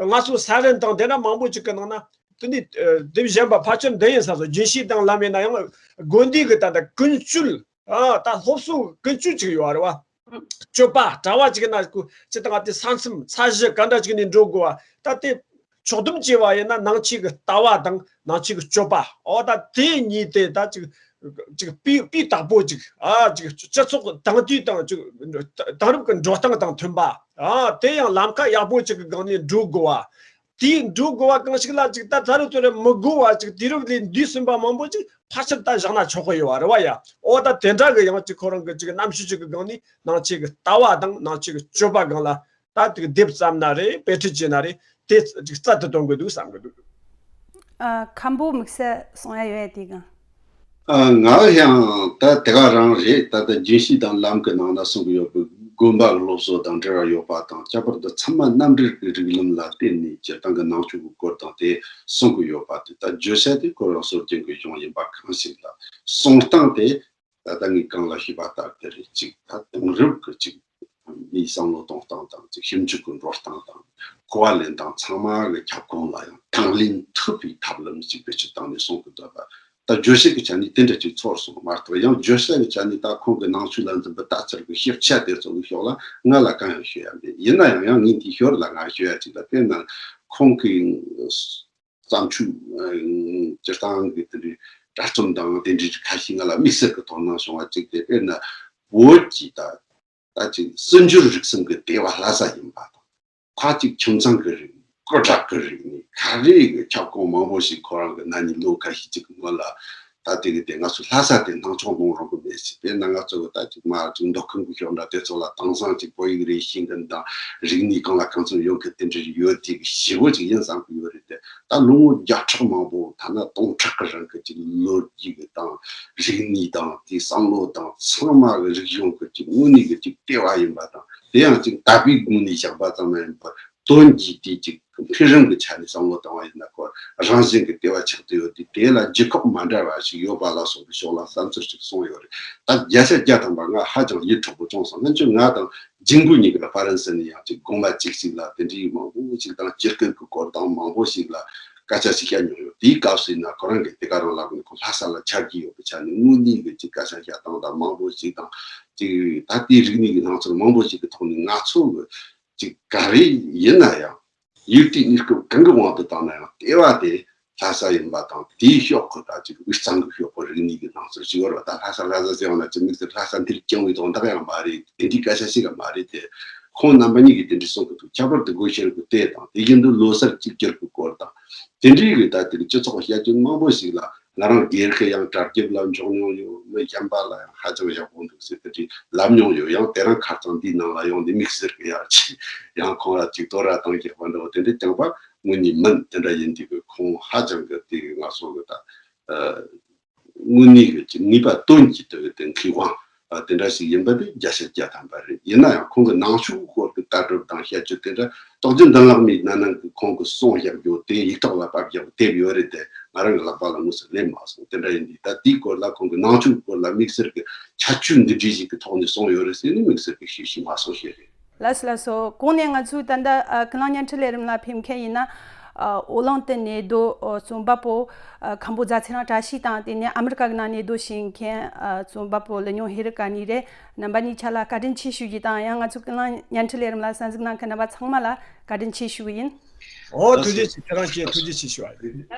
ང་ཚོ་ས་རན་དང་དེ་འདྲ་མང་པོ་ཅིག་གི་ནང་ན། དེ་ནས་དེ་བཞིན་པ་ཕལ་ཆེར་འདི་ཡིན་ས་སོ། རྒྱུན་ཤེས་དང་ལམ་ཡིན་ན་ཡང་དགོན་སྡེ་གི་ད་ད་ཀུན་སྤྱོད། ཨ། ད་སློབ་གསོ་ཀུན་སྤྱོད་ཅིག་ཡོད་རེད་བ། སྤྱོད་པ་གྲྭ་བ་ཅིག་ན་ཁོ་ཅི་ད་ང་དེ་ས་མཚམས་ས་གཞི་ག་འདྲ་ཅིག་ནས་འགྲོ་དགོས་བ། ད་དེ་ཕྱོགས་བསྡོམས་བྱས་པ་ཡིན་ན་ནང་ཆོས་ཀྱི་ལྟ་བ་དང་ནང་ཆོས་ཀྱི་སྤྱོད་པ། ཨོ་ད་དེ་གཉིས་དེ་ད་ཅིག་ཅིག་སྤུས་སྤུས་དག་པོ་ཅིག་ཨ། ཅིག་སྤྱི་ཚོགས་དེང་དུས་དང་ཅིག་དེང་རབས་ཀྱི་འགྲོ་སྟངས་དང་མཐུན་པ། ཨ། དེ་ཡང་ལམ་ཁ་ཡག་པོ་ཅིག་གི་སྒང་ནས་འགྲོ་དགོས་བ། དེའི་འགྲོ་དགོས་པ་གང་ཞིག་ལ་ཅིག་ད་ད་རུ་ཚོ་རེ་མི་དགོས་པ་ཅིག་དུས་རབས་ལས་འདས་ཟིན་པ་མང་པོ་ཅིག་ཕལ་ཆེར་ད་བཞག་ན་ཆོག་གི་ཡོད་པ་རེད་བ་ཡ། ཨོ་ད་དེ་འདྲ་གི་ཡང་ཅིག་ཁོ་རང་གི་ཅིག་རྣམ་དཔྱོད་ཅིག་གི་སྒང་ནས་ནང་ཆོས་ཀྱི་ལྟ་བ་དང་ནང་ཆོས་ཀྱི་སྤྱོད་པ་སྒང་ལ་ད་ཅིག་དེབ་བརྩམས་ན་རེད། དཔེ་ཁྲིད་བྱས་ན་རེད། དེ་ཅིག་རྩལ་དུ་གཏོང་དགོས་འདུག་བསམ་གི་འདུག་ཨ། མཁན་པོ་དམིགས་བསལ་གསུང་ཡ་ཡོད་ཡ་དེ་གང་། ཨ། ང་ཡང་ད་དེ་ག་རང་རེད། ད་ལྟ་རྒྱུན་ཤེས་དང་ལམ་གྱི་ནང་ན་གསུང་གི་ཡོད་པའི་དགོན་པ་གི་སློབ་གསོ་དང་འབྲེལ་བ་ཡོད་པ་དང་། ཁྱད་པར་དུ་ཚད་མ་རྣམ་འགྲེལ་གྱི་རིགས་ལམ་ལ་བརྟེན་ནས་སྤྱིར་བཏང་གི་ནང་ཆོས་ཀྱི་སྐོར་དང་དེ་གསུང་གི་ཡོད་པ་དེ། ད་བརྗོད་བྱ་དེ་ཁོ་རང་སྲོལ་རྒྱུན་གྱི་གཞུང་ཡིན་པ་གང་ཞིག་ལ། གསུང་སྟངས་དེ་ད་ལྟ་ངས་གོང་ལ་ཞུས་པ་ལྟར་དེ་རེད། གཅིག་ད་དེང་རབས་ཀྱི་གཅིག་མིའི་བསམ་བློ་གཏོང་སྟངས་དང་། ཅིག་ཞིབ་འཇུག་གི་འགྲོ་སྟངས་དང་། གོ་བ་ལེན་སྟངས་ཚང་མ་གི་ཁྱབ་ཁོངས་ལ་ཡང་དང་ལེན་ཐུབ་པའི་ཐབས་ལམ་ཅིག་བེད་སྤྱོད་བཏང་ནས་གསུང་གི་འདུག་པ། ད་བརྗོད་བྱེད་ཀྱི་ཆ་ནས་དེ་འདྲ་ཅིག་ཚོར་སོང་མ་གཏོགས། ཡང་བརྗོད་བྱ་གི་ཆ་ནས་ད་ཁོང་གི་ནང་ཆོས་ལ་འཛིན་པའི་ལྟ་ཚུལ་གྱི་ཞིབ་ཆ་དེ་ཚོ་གི་ཕྱོགས་ལ་ང་ལ་གང་ཡང་ཤོད་ཡ་མེད། ཡིན་ན་ཡང་ཡང་ངས་འདིའི་ཞོར་ལ་ང་ཤོད་ཡ་ཅིག་ལ། དཔེར་ན་ཁོང་གི་བརྩམས་ཆོས་སྤྱིར་བཏང་གི་དེ་འདྲའི་གྲྭ་རྩོམ་དང་དེ་འདྲའི་ཁ་ཤས་ང་ལ་དམིགས་བསལ་གྱི་དོ་སྣང་བྱུང་བ་གཅིག་དེ། དཔེར་ན་བོད་ཀྱི་ད་ད་ཅིག་སྲིད་འབྱོར་རིག་གསུམ་གྱི་ལྟེ་བ་ལྷ་ས་ཡིན་པ་དང་། ཁ་ཅིག་ཁྱིམ་ཚང་གི་རིག་གནས། སྐུ་དྲག་གི་རིག་གནས། ག་རེ་གི་ཁྱབ་ཁོངས་མང་པོ་ཞིག་ཁོ་རང་གི་ན་ནིང་ལོ་ཁ་ཤས་ཅིག་གི་སྔོན་ལ་ ད་དེ་གི་དེ་ང་ཚོ་ལྷ་ས་དེ་སྣང་ཆུང་ལོང་རོང་གི་མེད་ཟེར། དཔེར་ན་ང་ཚོ་གི་ད་ཅིག་མ་ཅིག་མདོ་ཁམས་གི་ཤོག་འདྲ་དེ་ཚོ་ལ་དེང་སང་ཅིག་བོད་ཡིག་རེད་ཤེས་མཁན་དང་རིག་གནས་གང་ལ་གང་འཚམ་ཡོད་མཁན་དེ་འདྲ་ཡོད་དེ་གི་ཞེ་པོ་ཅིག་ཡིན་བསམ་གི་ཡོད་རེད་དེ། ད་ལོ་ངོ་བརྒྱ་ཕྲག་མང་པོ་ཐ་ན་སྟོང་ཕྲག་གི་རིང་གི་ཅིག་ལོ་རྒྱུས་གི་དང་རིག་གནས་དང་དེ་བསམ་བློ་དང་ཚང་མ་གི་རིག་གཞུང་གི་ཅིག་དངོས་གནས་གི་ཅིག་ལྟེ་བ་ཡིན་པ་དང་། དེ་ཡང་ཅིག་དད་པའི་ངོས་ནས་བཞག་པ་ཙམ་མ་ཡིན་པར་དོན་གྱིས་དེ་ཅིག་འཕེལ་རིམ་གྱི་ཆ་ནས་བསམ་བློ་བཏང་བ་ཡིན་ན། ཁོ་རང་བཞིན་གྱི་ལྟེ་བ་ཆགས་བསྡད་ཡོད་དེ། དེ་ལ་ལྗིད་ཁོག་མ་འདྲ་བ་ཞིག་ཡོད་པ་ལ་སོགས་པའི་ཕྱོགས་ལ་བསམ་ཚུལ་ཞིག་གསུངས་ཡོད་རེད། ད་བརྒྱ་ཆ་བརྒྱ་ཐམ་པ་ང་ཧ་ཅང་ཡིད་འཕྲོག་པོ་བྱུང་སོང་། སྔོན་ཆད་ང་དང་རྒྱུན་པོ་གཉིས་ཀྱི་ཧྥ་རན་སི་ནས་ཡང་ཅིག་དགོང་མོ་གཅིག་ཞིག་ལ་དེ་འདྲའི་མང་པོ་ཞིག་དང་སྤྱི་སྐད་ཀྱི་སྐོར་དང་མང་པོ་ཞིག་ལ་སྐད་ཆ་ཞིག་བཤད་མྱོང་ཡོད། དེའི་སྐབས་སུ་ཡིན་ན་ཁོ་རང་གིས་དེ་ག་རང་ལབ་ནས། ཁོ་ལྷ་ས་ལ་ཆ་རྒྱུས་ཡོད་པའི་ཆ་ནས་དངོས་གནས་ཀྱི་ཅིག་སྐད་ཆ་བཤད་སྟངས་དང་མང་པོ་ཞིག་དང་། ཅིག་ད་ལྟའི་རིག་གནས་ཀྱི་སྣང་ཚུལ་མང་པོ་ཞིག་གི་ཐོག་ནས་ང་ཚོ་གི་ཅིག་ག་རེ་ཡིན་ན་ཡང་། ཡུལ་དེའི་གནས་སྐབས་གང་གི་དབང་དུ་བཏང་ན་ཡང་ལྟེ་བ་དེ་ལྷ་ས་ཡིན་པ་དང་། དེའི་ཕྱོགས་ཀྱི་ད་ཅིག་དབུས་གཙང་གི་ཕྱོགས་ཀྱི་རིག་གནས་ཀྱི་སྣང་ཚུལ་ཞིག་ཡོད་རེད་པ། ད་ལྷ་ས་ལྷ་ས་ཟེར་བ་ན་ཅིག་དམིགས་བསལ་ལྷ་ས་འདིར་བསྐྱངས་པའི་དོན་དག་ཡང་མ་རེད། དེ་འདྲའི་སྐད་ཆ་ཞིག་ཡང་མ་རེད་དེ། ཁོང་རྣམ་པ་གཉིས་ཀྱིས་དེ་འདྲ་གསུང་གི་འདུག་ཁྱད་པར་དུ་སྒོ་ཤེར་གྱི་ལྟས་དང་། དེ་བཞིན་དུ་ལོ་སར་གཅིག་གྱུར་གྱི་སྐོར་དང་། དེ་འདྲའི་གི་ད་དེ་རིང་སྤྱི་ཚོགས་བཤད་རྒྱུན་མང་པོ་ཞིག་ལ། ང་རང་སྒེར་གྱི་ཡང་དྲ་རྒྱ་ལ་འཇོག་མྱོང་ཡོད། མི་གཞན་པ་ལ་ཡང་ཧ་ཅང་ཡག་པོ་འདུག་ཟེར་དེ་འདྲའི་ལབ་མྱོང་ཡོད། ཡང་དེ་རིང་ཁ་སང་འདིའི་ནང་ལ་ཡོང་སྟེ་དམིགས་བསལ་གྱི་ཡར་ཅིག་ཡང་ཁོང་ལ་ཅིག་དོ་ར་བཏང་རྒྱག་པ་འདྲ་བོ་དེ་འདྲ་རྐྱང་པ་དངོས་གནས་མིན། དེ་འདྲ་ཡིན་དུས་ཀྱི་ཁོང་ཧ་ཅང་གི་དེ་གི་ང་ཚོ་གི་ད་ཨ་དངོས་གནས་ཀྱི་ཅིག་ངེས་པ་དོན་གྱིས་དེ་གི་དེ་མཁས་དབང་ཨ་དེ་འདྲ་ཞིག་ཡིན་པ་དེ་བརྒྱ་ཆ་བརྒྱ་ཐམ་པ་རེད། ཡིན་ན་ཡང་ཁོང་གི་ནང་ཆོས་སྐོར་གྱི་ལྟ་གྲུབ་དང་བཤད་རྒྱུ་དེ་འདྲ། རྟོགས་ལྡན་མདུན་ལམ་མའི་ནང་ན་གི་ཁོང་གི་གསུང་བཤད་རྒྱུ་དེ་ཡིག་ཐོག་ལ་ཕབ་བཞག་དེབ་ཡོད་རེད་དེ། ང་རང་གི་ལག་པ་ལ་དངོས་སུ་སླེབས་མ་སོང་། དེ་འདྲ་ཡིན་དུས་ད་དེའི་སྐོར་ལ་ཁོང་གི་ནང་ཆོས་སྐོར་ལ་དམིགས་བསལ་གྱི་ཁྱད་ཆོས་འདི་འདྲའི་ཞིག་གི་ཐོག་ནས་གསུངས་ཡོད་རེད་ཟེར་ནས་དམིགས་བསལ་གྱི་ཤེས་བཞིན་མ་སོང་ཞེས་རེད། ལགས་སོ་ལགས་སོ། གོང་ནས་ང་ཚོས་ད་ལྟ་ཨ་ཀུན་གླེང་བརྙན་འཕྲིན་ལས་རིམ་ལ་ཕེབས་མཁན་ཡིན་ན། ཨ་ཨོ་གླིང་དུ་གནས་སྡོད་ཨ་རྩོམ་པ་པོ་ཨ་མཁན་པོ་རྫ་ཚེ་རིང་བཀྲ་ཤིས་དང་། དེ་ནས་ཨ་མི་རི་ཀ་གི་ནང་གནས་སྡོད་བྱེད་མཁན་ཨ་རྩོམ་པ་པོ་ལི་ཉུང་ཧེ་རི་ཀ་གཉིས་རེད། རྣམ་པ་གཉིས་ཆ་ལ་བཀའ་དྲིན་ཆེ་ཞུ་རྒྱུ་དང་། ཡང་ང་ཚོ་ཀུན་གླེང་བརྙན་འཕྲིན་ལས་རིམ་ལ་གསན་གཟིགས་གནང་མཁན་རྣམ་པ་ཚང་མ་ལ་བཀའ་དྲིན་ཆེ་ཞུ་གི་ཡིན། ཨོ་ཐུགས་རྗེ་ཆེ། ཁྱེད་རང་བཅས་ཐུགས་རྗེ་ཆེ་ཞུ་བ་ཡིན།